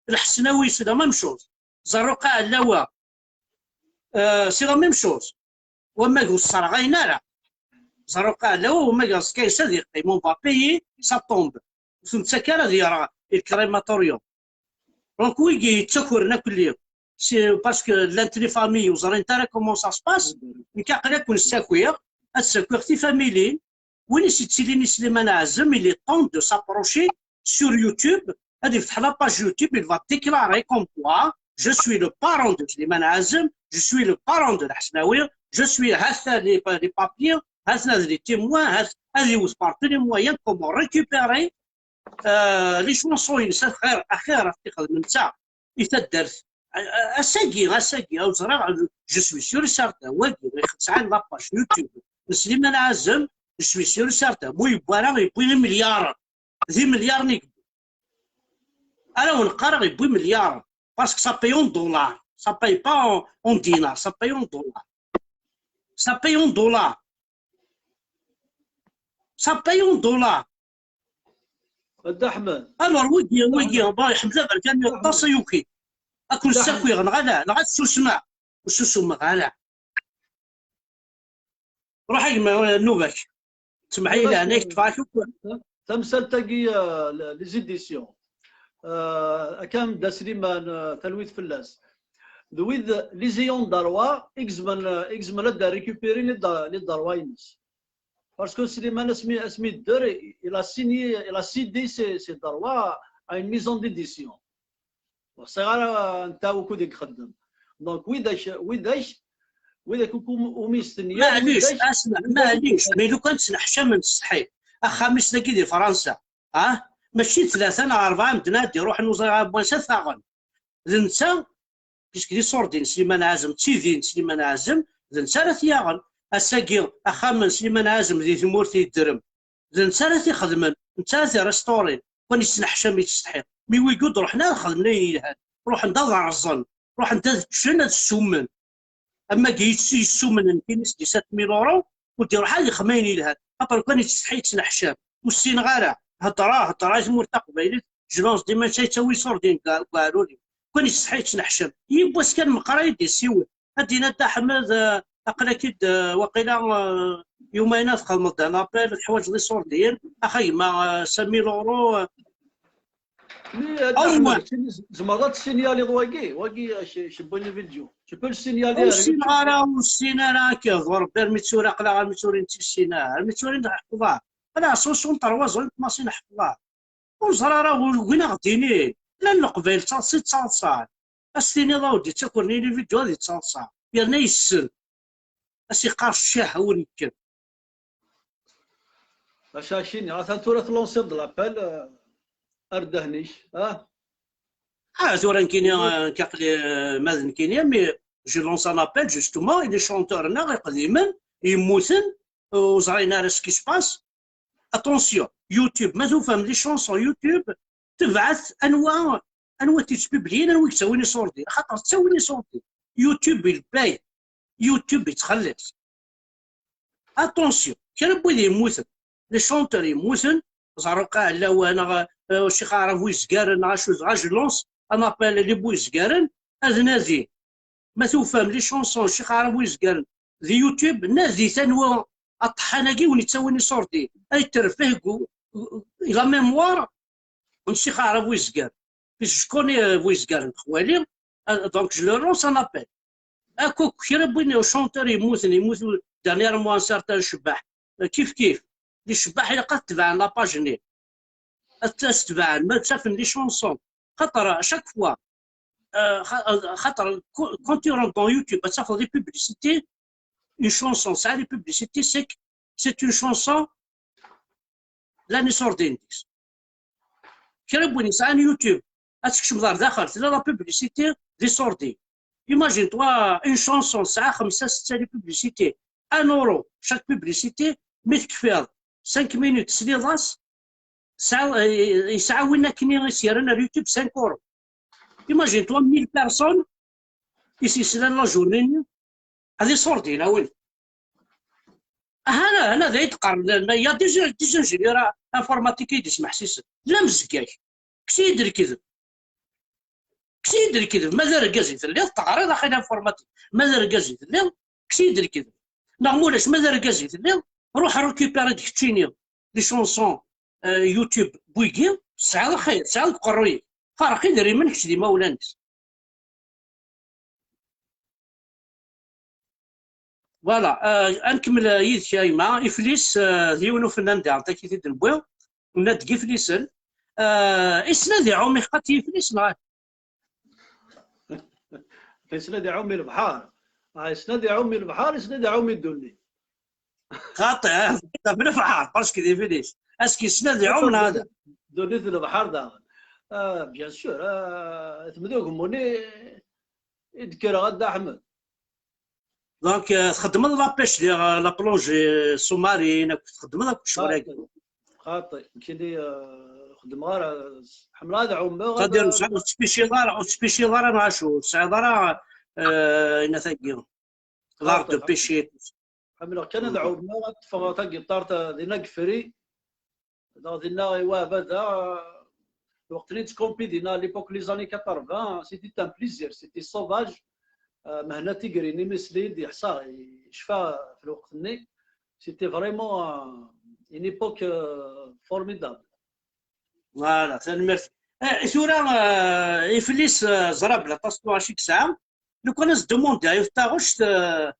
Lḥesnawi, c'est la même chose. Zarruqa Ɛellawa, euh, c'est la même chose. Wamag ur sserɣayen ara. Zarruqa Ɛellawa, wamag ɣer Kayes ad yeqqim, on va payer sa tombe. Ur t-nettak ara ad yerɣ i le crématorium. Donc, wigi yettakuren akk-, c'est parce que llant les familles ur ẓrint ara comment ça se passe. Nekk aql-aken ssakiɣ, ad ssakiɣ tifamilin, win i s-yettilin i Slimane Azem, il est temps de s'approcher sur YouTube, ad yefteḥ la page YouTube, il va déclarer comme quoi: "Je suis le parent de Slimane Azem, je suis le parent de Lḥesnawi, je suis, ha-t-a les, les papiers, ha-t-a les témoins, ha-t-, ad iwet par tous les moyens comment récupérer, euh, les chansons-ines, axir, axir ad t-ixdem netta i taddart." A-, a-, ass-agi, ass-agi, ur ẓriɣ, je suis sûr et certain, wagi, sɛan la page YouTube n Slimane Azem, je suis sûr et certain, mu yewwi ara, yewwi imelyaren, d imelyaren i yewwi. Ara wen-qqareɣ, yewwi imelyaren, parce que ça paye en dollars, ça paye pas en, en dinars, ça paye en dollars. Ça paye en dollars. Ça paye en dollars. A Dda Ḥmed. Alors, wigi, wigi, bon, Ḥmed Aberkan yeṭṭes, yuki. Ad ken-ssakiɣ, neɣ ala, neɣ ad tsusmeɣ. Ur ssusumeɣ ara. Ruḥ a gma, nnuba-k. Semmeḥ-iyi leɛnaya-k, ṭṭfeɣ-ak akk. Tamsalt-agi, euh, les éditions. Euh, akken Dda Sliman, euh, talwit fell-as. D wid, les ayants droit, i izemren, euh, i izemren ad récupérer les dro-, les droits-ines. Parce que Slimane asmi, asmi yedder, il a signé, il a cédé ses, ses droits à une maison d'édition. Ur ɣseɣ ara netta wukud i ixeddem. Donc, widak, widak, widak umi yestenyan, Maɛlic, asma, maɛlic, mais lukan ttneḥcamen s ttḥil. Axxam-is dagi di Fransa, ah? Mačči d tlata neɣ rebɛa medden ad d-iruḥen, ur ẓriɣ ara n wansa taɣen. D netta, puisque d iṣurdiyen n Sliman Ɛazem, d tidin n Sliman Ɛazem, d netta ara t-yaɣen. Ass-agi, axxam n Sliman Ɛazem di tmurt yeddrem, d netta ara t-ixedmen, netta ara t-irresturin. Kan yettneḥcam, yettsetḥi. Mi wigi ur d-ruḥen ara xedmen ayen yelhan. Ruḥen-d ad rẓen, ruḥen-d ad ččen, ad ssummen. Am wagi yessummen nekkini s dix-sept mille euros, ur d-iruḥ ara ad ixdem ayen yelhan. Xaṭer kan yettsetḥi, yettneḥcam. Ur ssineɣ ara. Heddreɣ, heddreɣ i tmurt taqbaylit, je lance des messages, yettawi iṣurdiyen deg uɛrur-iw. Kan yettsetḥi, yettneḥcam. Yiwwas kan meqqar ay d-yessiwel. Ad d-yini: "A Dda Ḥmed, eh, aql-ak-id, eh, waqila, eh, Yumayen ad txedmeḍ un appel, teḥwaǧeḍ iṣurdiyen, ax a gma, euh, cinq mille euros, euh, Mi ad Aw, aḥmed, ma- keččini z-, tzemreḍ ad tessinyaliḍ wagi, wagi, euh, chez, chez Boni Video. Tu peux le signaler Ur à ssineɣ YouTube. Ara, ur ssineɣ ara akka d Rebbi, armi d tura aql-aɣ, armi d tura ur tt-ssineɣ, armi d tura ur tt-ḥeffḍeɣ. Ala, soixante-trois ans, commencé neḥfḍeɣ. Ur ẓriɣ ara win aɣ-d-inin. Llan Leqbayel d taḍsa i ttaḍsan. Ad s-tiniḍ a ur d-ittakren i les vidéos ad ittaḍsa. Yerna yessen. Ad s-iqqar ccah a win yekken. Acu ak-iniɣ, atan tura tlansiḍ-d l'appel, euh, ar ddehn-ik, ah? Ah, tura nekkini, euh, nekk aql-i, euh, ma d nekkini, mais je lance un appel, justement, i les chanteurs-nneɣ iqdimen, yemmuten, ur ẓrin ara ce qui se passe. Attention, YouTube, ma tufam les chansons YouTube, tebɛet anwa, anwa i tt-publiyin, anwa i yettawin iṣurdiyen, axaṭer ttawin iṣurdiyen. YouTube il paye, YouTube yettxelliṣ. Attention, kra n wid yemmuten, les chanteurs yemmuten, Zarruqa Ɛellawa, neɣ, euh, Ccix Aɛrab Wizgaren, neɣ acu, dɣa je lance un appel les Wizgaren, ad nadin. Ma tufam les chansons Ccix Aɛrab Wizgaren di YouTube, nadit anwa aṭeḥḥan-agi win yettawin iṣurdiyen, ay terfeh deg u-, u-, la mémoire n Ccix Aɛrab Wizgaren. Puisque je connais, euh, Wizgaren, xwali, euh, donc je leur lance un appel. Akk, akk kra n win, chanteur yemmuten, yemmut dernièrement un certain Cebbaḥ, euh, kif kif. Di Cebbaḥ ilaq ad tebɛen la page-nni. Ad t-, ad s-tebɛen, ma ttafen les chansons. Xaṭer, à chaque fois, euh, xa-, euh, xaṭer, qu-, quand tu rentres dans YouTube, ad tafeḍ des publicités, une chanson, tesɛa des publicités, c'est que c'est une chanson, llan iṣurdiyen deg-s. Kra n win yesɛan YouTube, ad tkecmeḍ ar daxel, tella la publicité d iṣurdiyen. Imagine-toi, une chanson, tesɛa xemsa, setta les publicités, un euro chaque publicité, mi tekfiḍ cinq minutes, tesliḍ-as, tesɛa, yesɛa win akken i s-yerran ar YouTube cinq euros. Imagine-toi, mille personnes i s-yeslan la journée-nni, ad iṣurdiyen, a win. Aha, ana, ana, d ay d-qqaren, il y a des, des ingénieurs informatiques i d-ismeḥsisen. Llan zgag. Kkes-iyi-d lekdeb. Kkes-iyi-d lekdeb. Ma d argaz i telliḍ, teɣriḍ axi l'informatique. Ma d argaz i telliḍ, kkes-iyi-d lekdeb. Neɣ ma ulac, ma d argaz i telliḍ, ruḥ récupérer-d keččini les chansons, euh, YouTube n wigi, tesɛiḍ axir, tesɛiḍ deg uqerruy-ik. Ferq idrimen kečč d imawlan-is. Voilà, euh, ad nkemmel, euh, yid-k a gma. Iflis, euh, d yiwen ufennan daɣen, takit i d-newwi, nenna-d deg Iflisen. Euh, yessen ad iɛum, ixaṭ Yiflis, neɣ? Yessen ad iɛum i lebḥer. Ah, yessen ad iɛum i lebḥer, yessen ad iɛum i ddunit. Xaṭi, ah, d lebḥer, parce que d Iflis. Est-ce que yessen ad iɛum, neɣ ala? Ddunit d lebḥer daɣen. Ah, bien sûr, ah, temdugmuni i d-kkreɣ a Dda Ḥmed. Donc, euh, txeddmeḍ la pêche, di, euh, la plongée sous-marine, akk txeddmeḍ akk ccɣel-agi. Xaṭi, nekkini, euh, xeddmeɣ ara, ḥemmleɣ ad ɛummeɣ, ad C'est-à-dire, ur tettpiciḍ ara, ur tettpiciḍ ara, neɣ acu, ur tesɛiḍ ara, euh, ayen tagi, l'art de pêcher. Ḥemmleɣ kan ad ɛummeɣ, ad ṭṭfeɣ tagiṭart, euh, dinna deg fri. Donc, dinna, i Waɛbada, lweqt-nni nettkumpi dinna, à l'époque, les années quatre-vingts, c'était un plaisir, c'était sauvage. Euh, Mhenna Tigrin, imi sliɣ-d, yeḥsa, yecfa ɣef lweqt-nni. C'était vraiment, euh, une époque, euh, formidable. Voilà, tanemmirt. Eh, tura, eh, Iflis, eh, ẓriɣ belli aṭas n tuɣac i yesɛa. Lukan ad s-demandiɣ yiwet taɣect, eh,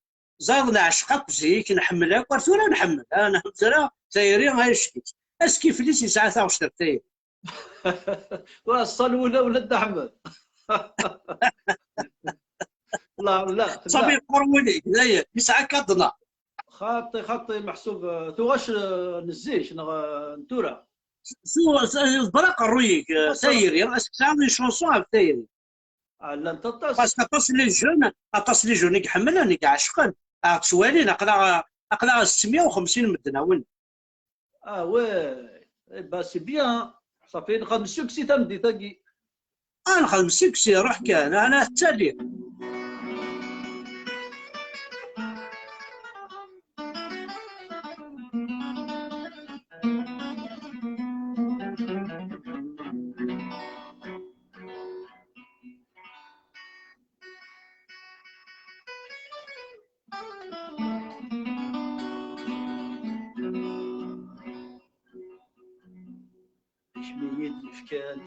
ẓriɣ neɛceq akk zik, nḥemmel akk, ar tura nḥemmel, ah, nḥemmel tura tayri, ay ack-itt. Est-ce que Iflis yesɛa taɣect ɣef tayri? Tura ṣṣal wula wula Dda Ḥmed. La, la, tella. Sami yeqqur wul-ik, dayen, yesɛa kaḍna. Xaṭi, xaṭi, meḥsub, eh, tuɣac, eh, n zik, neɣ, eh, n tura. Su, su, ḍebber aqerruy-ik, eh, tayri, est-ce que tesɛiḍ une chanson ɣef tayri? Ah, llant aṭas. Parce que aṭas les jeunes, aṭas les jeunes i iḥemmlen, i iɛecqen. Ah, ttwalin, aql-aɣ, aql-aɣ settmiya u xemsin medden, a win. Ah ouais, eh ben c'est bien. Ṣafi, nxedm succès tameddit-agi. Ah, nxedm succès, ruḥ kan, ana tettali. kan,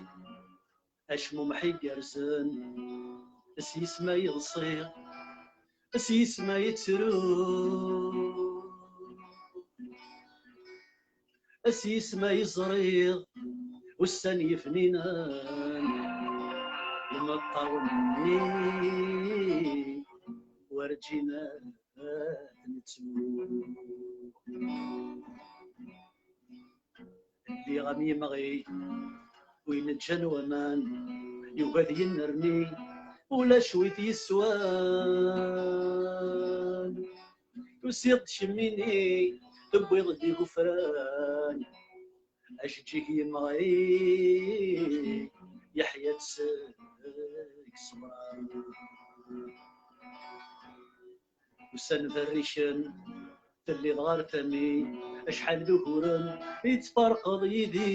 acmumeḥ igerrzen, s yisem ay ḍsiɣ, s yisem ay ttruɣ, s yisem ay ẓriɣ ussan yefninen, imeṭṭawen-nni werǧin ad ten-ttuɣ. Lliɣ am yimɣi win ǧǧan waman, yugi ad yennerni, ulac wi t-yeswan. Tusiḍ-d kemmini, tewwiḍ-d igufran, ajeǧǧig yemɣi, yeḥya-d seg ṣṣber. Ussan berricen, telliḍ ɣer tami, acḥal d uguren i tferqeḍ yid-i.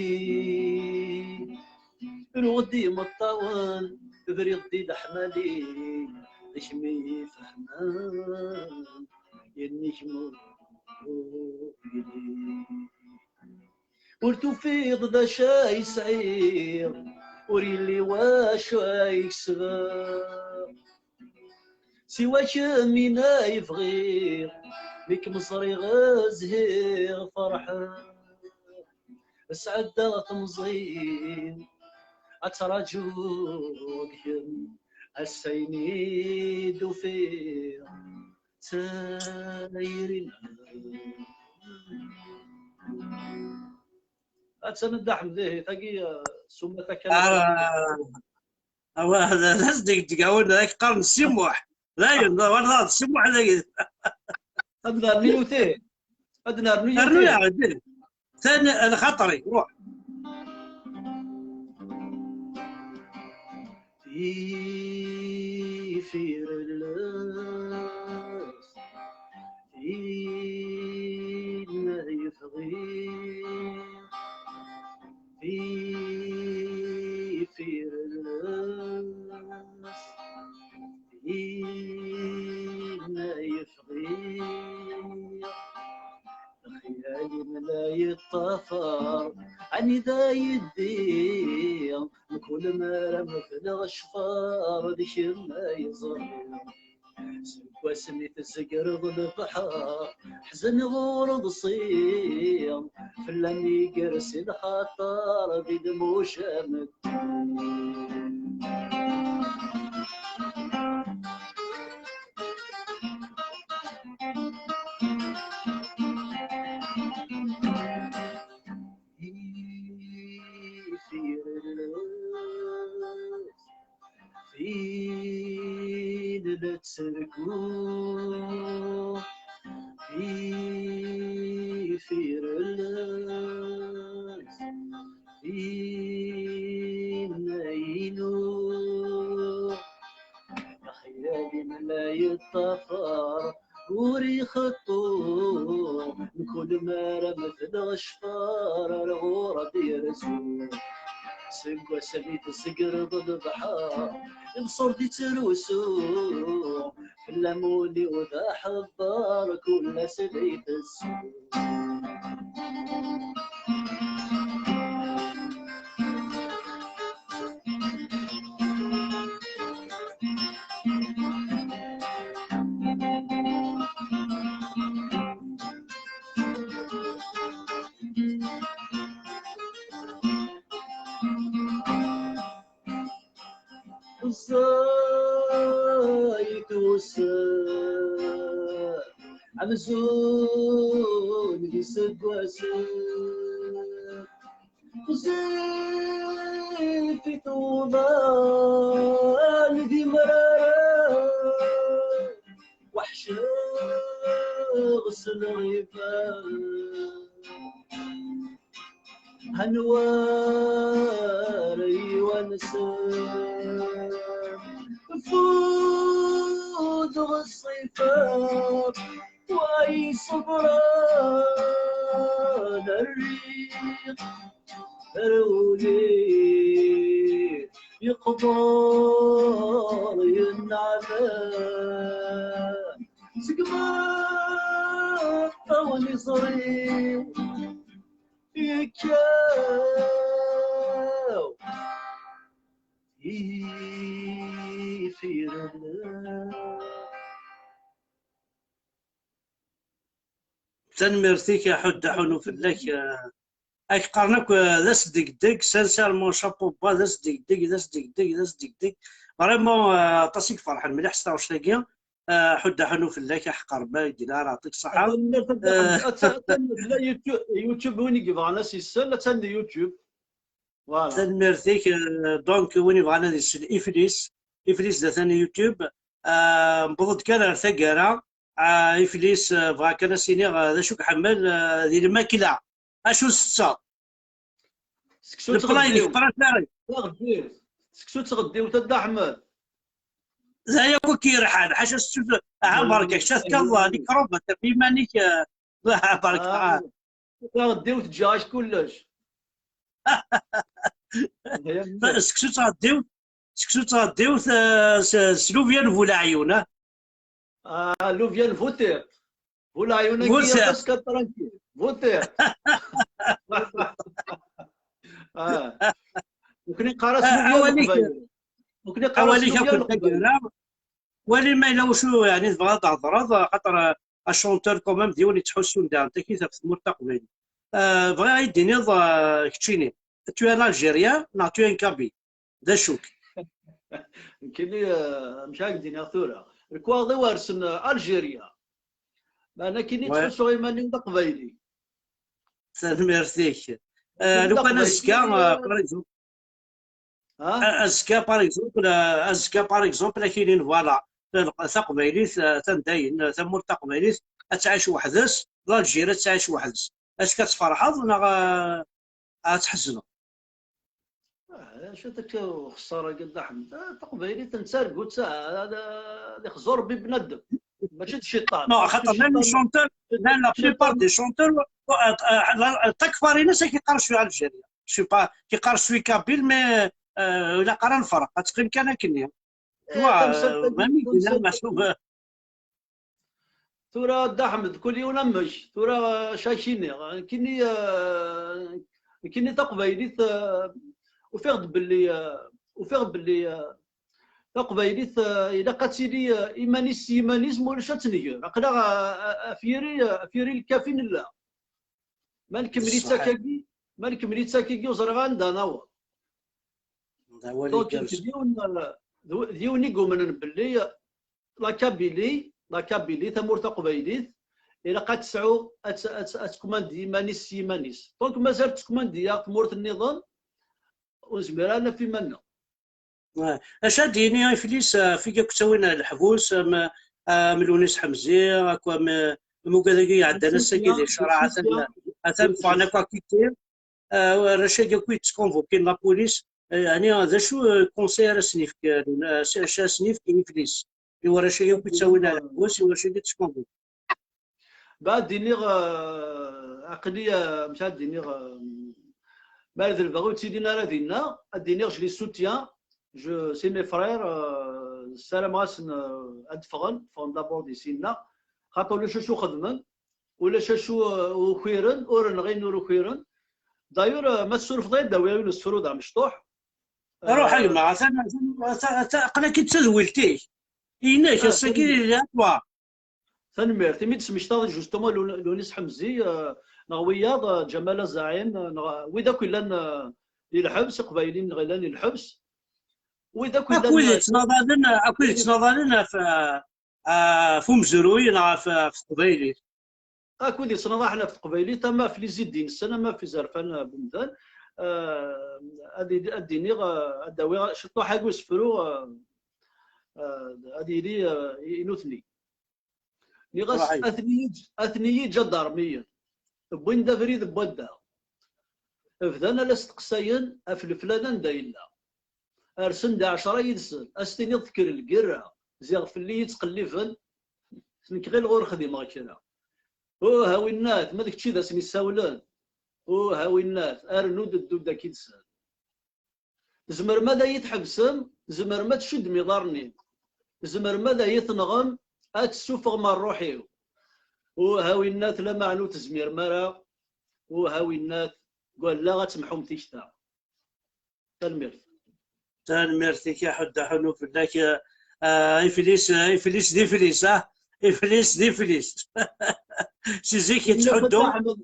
Ruɣ-d imeṭṭawen, tebriḍ-d i leḥmali, d kemm i ifehmen yennig mugili. Ur tufiḍ d acu ay sɛiɣ, ur yelli wacu ay kesbeɣ. Siwa kemm-in ay bɣiɣ, mi kem-ẓriɣ zhiɣ ferḥeɣ. Sɛeddaɣ temẓi ad ttraǧuɣ kemm, ass-a ayen i d-ufiɣ d tayri-nneɣ. Attan Dda Ḥmed, ihi tagi, eh, s umata kan. Ah, awa, d, d asdegdeg, awen, ad ak-qqaren Si Muḥ. Dayen, d, wala, d Si Muḥ, dayen. Ad nernu yiwet, ihi. Ad nernu yiwet, Rnu ihi. Yaɛdil. Tani, lxaṭer-ik, ruḥ. Tifirellas, tin ay bɣiɣ, tifirellas, tin ay bɣiɣ. Xyal-im la yeṭṭafar, anida yeddi, mkul mi ara mefleɣ ccfer, d kemm ay ẓriɣ. Seg wasmi tzegreḍ lebḥer, ḥezneɣ ur ḍsiɣ, fell-am iger si lxaṭer, di lmuj am Tin la tterguɣ, tifirellas, tin ay nuɣ. Xyal-im la yeṭṭafar, ur ixeṭṭu, mkul mi ara mefleɣ ccfer, ar ɣur-i ad yerzu. Seg wasmi tzegreḍ lebḥer, lebṣur d-ittrusu, fell-am ul-iw d aḥebber, kul ass la itessu. Ẓẓayet ussan amzun d iseggasen, ɣezzifit wuḍan d imrara, weḥceɣ s lɣiba. Anwa ara iwansen? Fudeɣ ṣṣifa, wa iṣebren rriɣ, rewli yeqber yenneɛma. Seg imeṭṭawen iẓri-w, yekkaw Tanemmirt-ik a Ḥud, aḥunu fell-ak. Ak qqaren akk, euh, d asdegdeg, sincèrement, chapeau bas, d asdegdeg, d asdegdeg, d asdegdeg. Vraiment, euh, aṭas i iferḥen mliḥ s taɣect-agi. Euh, Ḥud, aḥunu fell-ak, aḥeqq Ṛebbi, deg la ara aṭik ṣaḥa. Tanemmirt a Dda Ḥmed. Atan la YouTube, YouTube, win i yebɣan ad s-isel, atan di YouTube. Voilà. Tanemmirt-ik, euh, donc, win yebɣan ad isel Iflis, Iflis d atan YouTube. Euh, newweḍ-d kan ar taggara. Ah, Iflis, euh, bɣiɣ kan ad s-iniɣ, euh, d acu i iḥemmel, euh, di lmakla. Acu tetteɣ? Seksu d tɣeddiwt. Préféré. Taɣeddiwt. Seksu d tɣeddiwt a Dda Ḥmed. D aya akk i k-yerḥan, ḥaca seksu d-, aha, berka, kečč ad tekkaḍ les microbes, ad taf iman-ik, euh, aha, berka, ah, ah. Taɣeddiwt teǧǧa-ak kullec. Seksu d tɣeddiwt, seksu d tɣeddiwt, euh, s, s lubyan bu leɛyun, ah. Ah, lubyan bu tiṭ. Bu leɛyun-agi, bu tiṭ. Aṭas kan tranquille. Bu tiṭ. Ah. Nekni qqar-as, ah, lubyan n Leqbayel. Nekni qqar-as awal-ik lubyan n Leqbayel. Wali ma yella wacu, yeɛni, tebɣiḍ ad d-thedreḍ, xaṭer, euh, achanteur quand même d yiwen yettḥussun daɣen takit ɣef tmurt taqbaylit. Euh, bɣiɣ ad yi-d-tiniḍ, euh, keččini, tu es un Algérien neɣ tu es un Kabyle? D acu-k? Nekkini, euh, amek ara k-d-iniɣ tura? Lekwaɣeḍ-iw rsen, euh, Algérien. Meɛna nekkini, ouais, ttḥussuɣ iman-iw d aqbayli. Tanemmirt-ik. Euh, lukan azekka, euh, par exemple, a-, azekka, par exemple, a-, azekka, par exemple, ad k-inin, voilà, ta-, taqbaylit, a-, atan dayen, tamurt taqbaylit ad tɛic weḥd-s, Lalǧiri ad tɛic weḥd-s. Est-ce que ad tferḥeḍ neɣ, a-, ad tḥezneḍ? Ah, acu akka uxeṣṣar-agi, Dda Ḥmed? Ah, taqbaylit nettargu-tt, ah, ad, ad ixzu Rebbi bnadem. Mačči d cciṭan. Non, axaṭer même les chanteurs, même la plupart des chanteurs, euh, euh, la, la, takfarinas ad k-yeqqar je suis algérien. Je suis pas, k-yeqqar je suis kabyle, mais, euh, ilaq ara nferq, ad teqqim kan akkenni. Eh, tu vois, tamsalt-agi, euh, même tamsalt-agi. Tura, Dda Ḥmed, kul yiwen amek. Tura, euh, acu ara k-iniɣ? Nekkini, euh, nekkini taqbaylit, euh, ufiɣ-d belli, euh, ufiɣ belli, euh, taqbaylit, eh, ilaq ad tili, eh, iman-is s yiman-is, ma ulac ad tenger. Aql-aɣ, eh, eh, ɣef yiri, eh, ɣef yiri lkafi nella. Ma nkemmel-itt akkagi, ma nkemmel-itt akkagi, ur ẓriɣ anda naweḍ. Donc, d yiwen, eh, d w-, d yiwen i yumnen belli, eh, la Kabylie, la Kabylie, tamurt taqbaylit, ilaq ad tesɛu, ad t-, ad t-, ad tkumandi iman-is s yiman-is. Donc, mazal tkumandi-aɣ tmurt nniḍen, ur nezmir ara ad naf iman-nneɣ. Ouais. Acu ad d-yini Iflis, euh, ɣef wigi akk ttawin ɣer leḥbus, am, am Lewnis Ḥemzi, akk am, am ugad-agi iɛeddan ass-agi di ccreɛ, atan, atan ffɣen akk acquittés, euh, arrac-agi akk yettkonvokin la police, euh, yeɛni d acu, euh, conseil ara sen-yefk, euh, acu ara sen-yefk i Iflis, i warrac-agi akk yettawin ɣer leḥbus, i warrac-agi yettkonvokin. Bah, ad d-iniɣ, euh, aql-i, euh, amek ad d-iniɣ, euh, ma d lbeɣ ur ttilin ara dinna, ad d-iniɣ, je les soutiens, je, c'est mes frères, euh, ssarameɣ-asen, euh, ad d-ffɣen, ffɣen d'abord di sinna, xaṭer ulac acu xedmen, ulac acu, euh, ukiren, ur nɣin, ur ukiren. D'ailleurs, euh, ma tessurfeḍ-iyi ad d-awiɣ yiwen usefru d amecṭuḥ. Ruḥ a gma, atan, atan, atan, aql-ak-id d tadwilt-ik. Inek, ah, ass-agi, à toi. Tanemmirt. Imi d-tesmektaḍ justement Lu-, Lunis Ḥemzi, euh, neɣ wiyaḍ, euh, Ǧamal Azaɛin, euh, neɣ wid akk yellan, euh, di lḥebs, Iqbayliyen neɣ yellan di lḥebs, wid akk yellan, akk wid, euh, yettnaḍalen, akk wid yettnaḍalen ɣef, euh, ɣef umezruy neɣ ɣef, ɣef teqbaylit. Akk wid yettnaḍalen ɣef teqbaylit, ama ɣef les idées-nsen, ama ɣef izerfan, euh, n umdan, euh, ad, ad d-iniɣ, euh, ad d-awiɣ ciṭuḥ-agi usefru, euh, euh, ad yili, euh, i, i nutni. Nniɣ-as, a ten-iyi-ǧ-, a ten-iyi-ǧadarmiyen. Wwin-d abrid n wadda. Bdan ala steqsayen ɣef leflan anda yella. Rsen-d ɛecra yid-sen, a s-tiniḍ tekker lgirra, ziɣ fell-i i ttqelliben, nekk ɣileɣ ur xdimeɣ kra. Uh, a winnat, ma d kečč i d asen-issawlen. Uh, a winnat, rnu-d ddu-d akid-sen. Tzemrem ad iyi-tḥebsem, tzemrem ad tcuddem iḍarren-iw. Tzemrem ad iyi-tenɣem, ad tessufɣem ṛṛuḥ-iw. Uh, a winnat, lameɛna ur tezmirem ara. Uh, a winnat, deg wallaɣ ad temḥum tikta. Tanemmirt. Tanemmirt-ik a Ḥuddu, ḥunnu fell-ak. Ah, iflis, ah, iflis d iflis, ah, iflis d iflis. Si zik yettḥuddu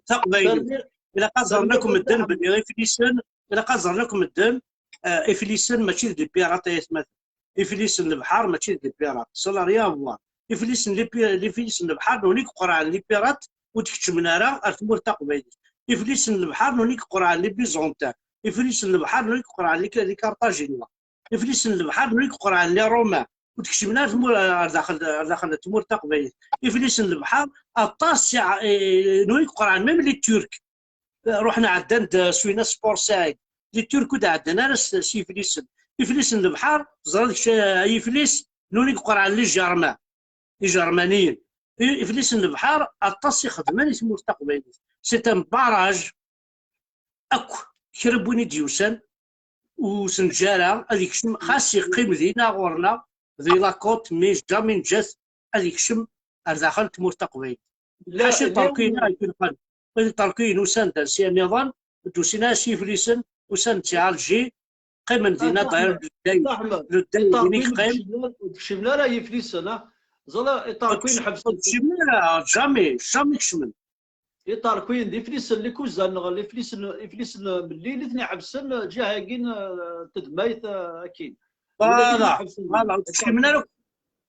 taqbaylit. Ilaq ad ẓren akk medden belli iflisen, ilaq ad ẓren akk medden, ah, iflisen mačči d les pirates, ay atmaten. Iflisen n lebḥer mačči d les pirates. Ça n'a rien à voir. Iflisen n les pi-, iflisen n lebḥer, nuni i iqerɛen les pirates ur d-keččmen ara ar tmurt taqbaylit. Iflisen n lebḥer, nuni i iqerɛen les Byzantins. Iflisen n lebḥer, nuni i iqerɛen les, les Carthaginois. Iflisen n lebḥer, nuni i iqerɛen les Romains ur d-keččmen ara tmur-, ar daxel, ar daxel n tmurt taqbaylit. Iflisen n lebḥer, aṭas i, i, nuni i iqerɛen même les Turcs. Ruḥen ɛeddan-d s winna s Port Saïd. Les Turcs ur d-ɛeddan ara s, s yiflisen. Iflisen n lebḥer, teẓriḍ kečč, ay iflis, nuni i iqerɛen les Germains. Ijermaniyen. I-, iflisen n lebḥer, aṭas i xedmen i tmurt taqbaylit. C'est un barrage akk. Kra n win i d-yusan, ur s-neǧǧa ara ad yekcem, xas yeqqim dinna ɣur-neɣ, di la côte, mais jamais neǧǧa-t ad yekcem ar daxel n tmurt taqbaylit. Ḥaca Iṭerkiyen ara ikelqen. Iṭerkiyen usan-d ansi nniḍen, ur d-usin ara s yiflisen, usan-d si Alger, qqimen dinna, d'ailleurs, le deuil, le deuil, din i yeqqim. Ur d-kcim ara yiflisen, ah. Ẓala, Iṭerkiyen ḥebsen. Ur d-kcim ara, jamais, jamais kecmen. Iṭerkiyen d iflisen, les cousins, neɣ iflisen, iflisen mlil i ten-iḥebsen, ǧiha-agi n, eh, tedmayt, eh, akkin. Voilà, voilà, ur d-kcimen ara.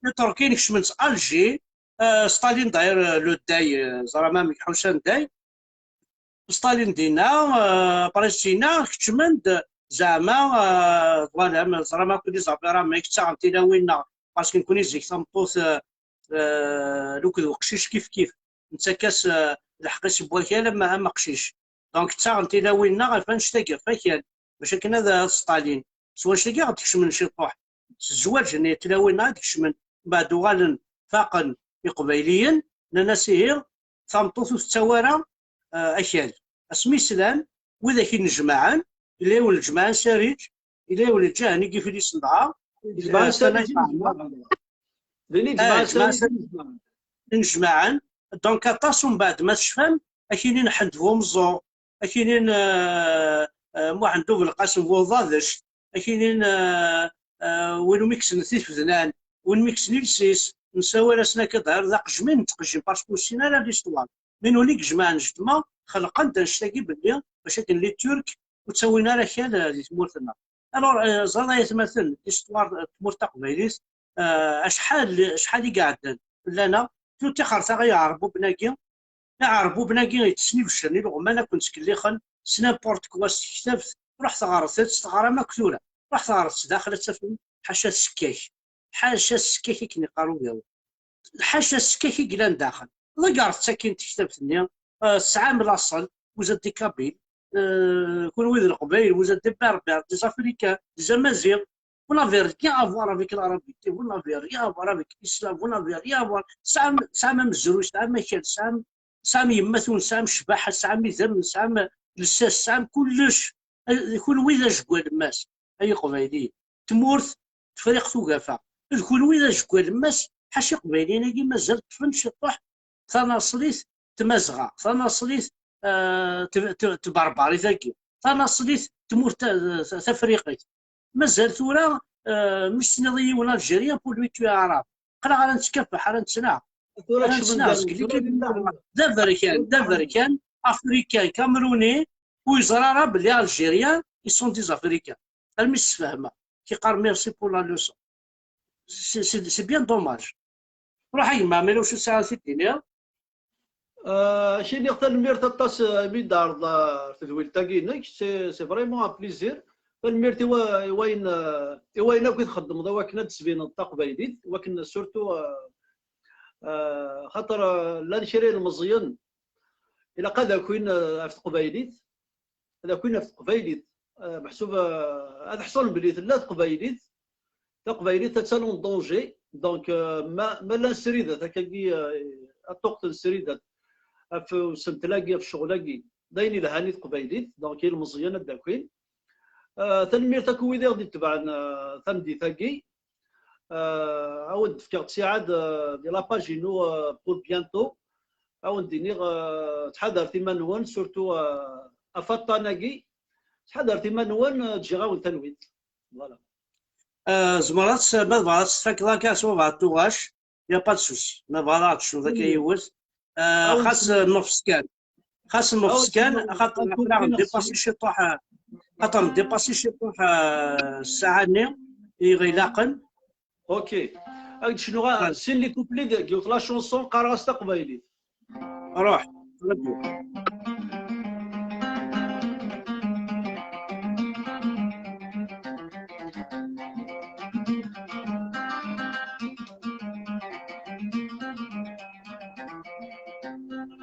Iṭerkiyen kecmen s Alger, eh, Staline, d'ailleurs, eh, le deuil, eh, ẓra ma amek ḥusan deuil. Staline dinna, eh, après sina, kecmen-d, zeɛma, eh, voilà, ma ẓra ma akk les affaires, ma ttaɣen tilawin-nneɣ, parce que nekkni zik tameṭṭut, eh, eh, akked uqcic kif kif. Nettak-as, eh, lḥeqq-is n wakal am, am uqcic. Donc, ttaɣen tilawin-nneɣ ɣef annect-agi, ɣef wakal, bac akken ad, ad Staline. S wannect-agi ad d-kecmen ciṭuḥ. S zzwaǧ-nni, tilawin-nneɣ ad d-kecmen. Mbeɛd uɣalen faqen Iqbayliyen, nnan-as ihi, tameṭṭut ur tettawi ara, eh, akal. Asmi slan, widak i nnejmaɛen, yella yiwen n lǧemɛa n Sariǧ, yella yiwen n lǧahen i yiflisen dɣa, Jemɛa eh, Sariǧ, Sanaǧ Din i eh, jemɛa Jemɛa Sariǧ. Nnejmaɛen. Donc, aṭas umbeɛd ma tecfam, akinin Ḥend Bumeẓẓu, akinin, eh, eh, Muḥend Ubelqasem Buḍadec, akinin, eh, eh, win umi kksen tifednan, win umi kksen iles-is, nsawal-asen akka d, d aqejmim n tqejjim, parce que ur ssin ara l'histoire. Mais nuni i ijemɛen jemɛa, xelqen-d annect-agi belli, bac akken les Turcs ur ttawin ara akal, eh, di tmurt-nneɣ. Alors, eh, ẓer ay atmaten, l'histoire, eh, n tmurt taqbaylit, eh, acḥal, acḥal i iɛeddan fell-aneɣ, tura tixerta i iɛerbuben-agi, iɛerbuben-agi yettesnibecren ileɣman, ad ken-ttkellixen s n'importe quoi, s tektabt, ruḥet ɣret-tt, teɣram akk tura, ruḥet ɣret-tt daxel ad tafem, ḥaca tsekkak, ḥaca tsekkak i ken-iqqar ugaw. Ḥaca tsekkak i yellan daxel. Ḍeggret-tt akkin tektabt-nni, eh, tesɛam laṣel, vous êtes des Kabyles, eh, kunwi d Leqbayel, vous êtes des Berbères, des Africains, des Amaziɣ. Vous n'avez rien à voir avec l'arabité, vous n'avez rien à voir avec l'islam, vous n'avez rien à voir. Tesɛam, tesɛam amezruy, tesɛam akal, tesɛam, tesɛam yemma-twen, tesɛam ccbaḥa, tesɛam idammen, tesɛam lsas, tesɛam kullec. Eh, kunwi d ajgu alemmas, ay Iqbayliyen. Tmurt tefriqt ugafa. D kunwi d ajgu alemmas, ḥaca Iqbayliyen-agi mazal ṭṭfen ciṭuḥ tanaṣlit n Tmazɣa, tanaṣlit, eh, t-, t-, tberberit-agi, tanaṣlit n tmurt ta-, ta-, tafriqit. Mazal tura, eh, mi s-tenniḍ i yiwen Algérien, pour lui tu es arabe. Aql-aɣ ara nettkafaḥ, ara nettnaɣ. Tura ara nettnaɣ, zgelli kan d aberkan, d aberkan, africain, camerounais, ur yeẓri ara belli Algériens, ils sont des Africains. Armi s-sfehmeɣ, ki qqar merci pour la leçon. C'est, c'est, c'est bien dommage. Ruḥ a gma, ma ulac ur sɛiɣ ara t-id-iniɣ. Euh, kini tanemmirt aṭas, euh, imi d-tɛerḍeḍ, euh, tedwilt-agi-inek, c'est, c'est vraiment un plaisir. Tanemmirt i wa-, i wayen, euh, i wayen akk i txeddmeḍ, i wakken ad d-tesbineḍ taqbaylit, i wakken surtout, euh, euh, xaṭer, euh, llan kra ilmeẓyen, ilaq ad akin, euh, ɣef teqbaylit, ad akin ɣef teqbaylit. Eh, meḥsub, eh, ad ḥṣulen belli tella teqbaylit, taqbaylit attan en danger. Donc, eh, ma, ma llan sridat, akkagi, eh, aṭuqt n sridat, ɣef usentel-agi, ɣef ccɣel-agi, d ayen ilhan i teqbaylit, donc ilmeẓyen ad d-akin. Eh, tanemmirt akk wid i ɣ-d-itebɛen, eh, tameddit-agi. Eh, ad wen-d-fkeɣ ttiɛad, eh, di la page-inu, eh, pour bientôt. Ad wen-d-iniɣ, eh, ttḥadaret iman-nwen, surtout, eh, ɣef waṭṭan-agi. Ttḥadaret iman-nwen, eh, ǧǧiɣ-awen talwit. Voilà. Euh, tzemreḍ ad ts-, ma tebɣiḍ ad tt-tfakeḍ akka s baba Tuɣac, y a pas de souci. Ma tebɣiḍ ad ɣ-d-tecnuḍ akka yiwet, euh, xas, euh, nnefṣ kan. Xas nnefṣ kan, xaṭer aql-aɣ ndipasi ciṭuḥ, euh, xaṭer ndipasi ciṭuḥ, euh, ssaɛa-nni i ɣ-ilaqen. Ok. Ad d-cnuɣ, ah, sin les couplets deg yiwet la chanson, qqareɣ-as taqbaylit. Ruḥ, rebbi.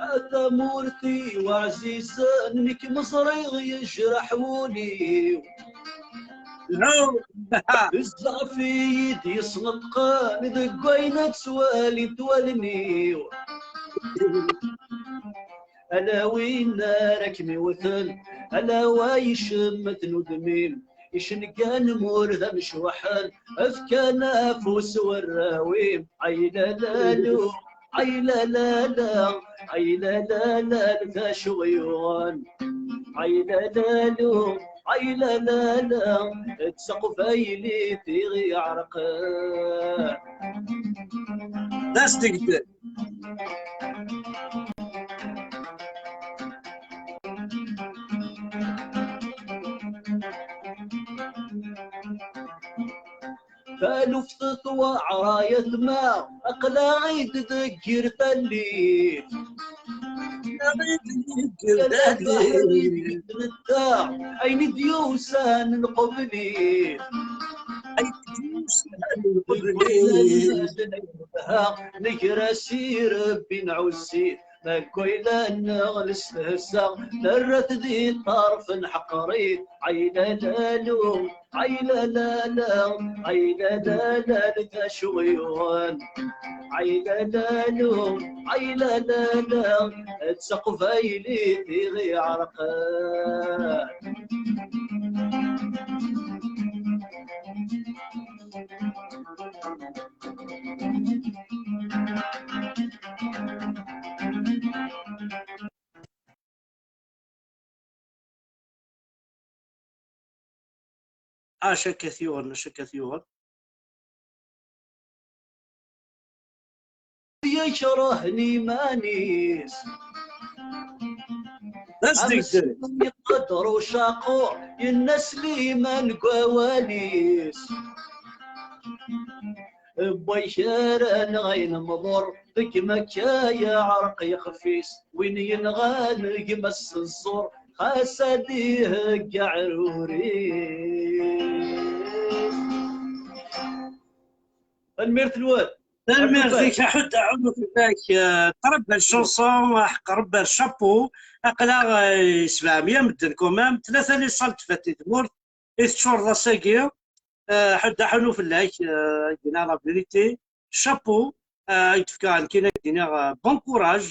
A tamurt-iw ɛzizen, nekk meẓriɣ yejreḥ wul-iw. Bezzaf i yi-d-yesneṭqen deg wayen ad ttwalint wallen-iw. Ala win ara kem-iwten, ala wa icemten udem-im, icengan mur d amecwaḥen, fkan afus warraw-im. Ay la la lu, ay la la la, ay la la la, d acu yuɣen? Ay la la lu, ay la la la, d taqbaylit i ɣ-iɛerqen. D asdegdel. Taluft tewɛer ay atma, aql-aɣ-id deg yir tallit. Netta ayen i d-yusan nqubel-it. Ayen i d-yusan nqubel-it. Negra-s i Rebbi nɛuss-it. Deg wayla-nneɣ nestehza, nerra-t di ṭṭerf nḥeqqer-it. Ay la la lu, ay la la la, ay la la la, d acu yuɣen? Ay la la lu, ay la la la, d taqbaylit i ɣ-iɛerqen. Acu akka t-yuɣen, acu akka t-yuɣen? Yekreh iman-is. D asdegdel. Iqedder ucaqur, yenna Sliman deg wawal-is. Wway kra neɣ ayen mḍur, deg makka yeɛreq yixef-is. Win yenɣan gma-s s ẓẓur, xas ad ihegg aɛrur-is. Tanemmirt-nwen. Tanemmirt-ik, aḥud aɛunu fell-ak, euh, très belle chanson, aḥeqq Rebbi, chapeau. Aql-aɣ, euh, sebɛemya medden quand même, tlata les salles d-fat i tmurt, i teččureḍ ass-agi, euh, aḥud aɛunu fell-ak, euh, ad d-iniɣ la vérité, chapeau, euh, ay d-fkeɣ nekkini ad d-iniɣ, euh, bon courage,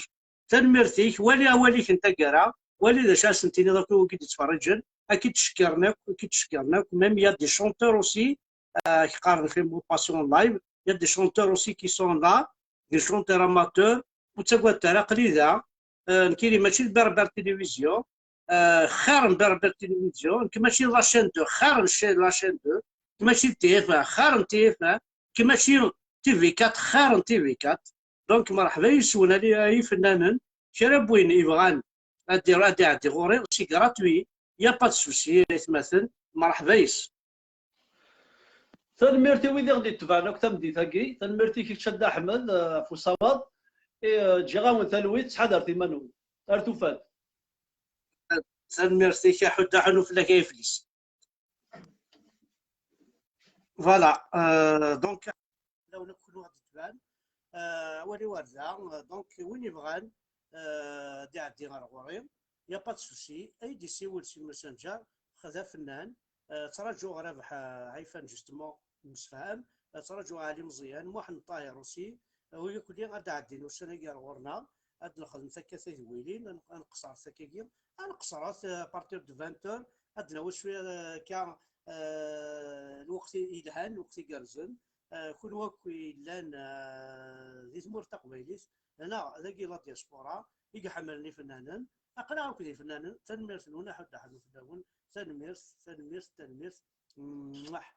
tanemmirt-ik, wali awal-ik n taggara, wali d acu ara sen-tiniḍ akk i wigi d-yettferriǧen, ad k-id-cekkren akk, ad k-id-cekkren akk, même il y a des chanteurs aussi, euh, qui qqaren film ou passion en live, il y a des chanteurs aussi qui sont là, des chanteurs amateurs, ur ttagadet ara, aql-i da, euh, nekkini mačči d Berber Télévision, euh, xir n Berber Télévision, nekk mačči d la chaîne deux, xir n cha-, la chaîne deux, nekk mačči d T F un, xir n T F un, nekk mačči d T V quatre, xir n T V quatre. Donc, merḥba yes-wen, a ifennanen, kra n win yebɣan ad d-, ad d-iɛeddi ɣur-i, c'est gratuit, y a pas de souci, ay atmaten, merḥba yes. Tanemmirt i wid i ɣ-d-itebɛen akk tameddit-agi, tanemmirt i kečč a Dda Ḥmed, eh, ɣef usawaḍ, eh, ǧǧiɣ-awen talwit, ttḥadaret iman-nwen, ar tufat. Tanemmirt-ik, aḥud aḥunu fell-ak ay Flis. Voilà, euh, donc, lawen akk kunwi ɣ-d-itebɛen, euh, awal-iw ar da, euh, donc, win yebɣan, euh, ad iɛeddi ar ɣur-i, y a pas de souci, ad yi-d-isiwel si Messenger, d afennan, euh, ttṛaǧuɣ Rabeḥ, euh, Ɛifan, justement, nemsefham, euh, ttṛaǧuɣ Ɛli Meẓyan, Muḥend Ṭahir aussi, euh, wigi kulli ad d-ɛeddin ussan-agi ar ɣur-neɣ, ad d-nexdem takka tadwilin, ad n-, ad nqeṣṣer takkagi, ad nqeṣṣret, euh, à partir de vingt heures, ad d-nawi cwiya, euh, akka, euh, lweqt yelhan, lweqt igerrzen, euh, kunwi akk yellan, euh, di tmurt taqbaylit, neɣ dagi la diaspora, i iḥemmlen ifennanen, aql-aɣ akk d ifennanen, tanemmirt-nwen, aḥuddu aḥnu fell-awen, tanemmirt, tanemmirt, tanemmirt, mwah.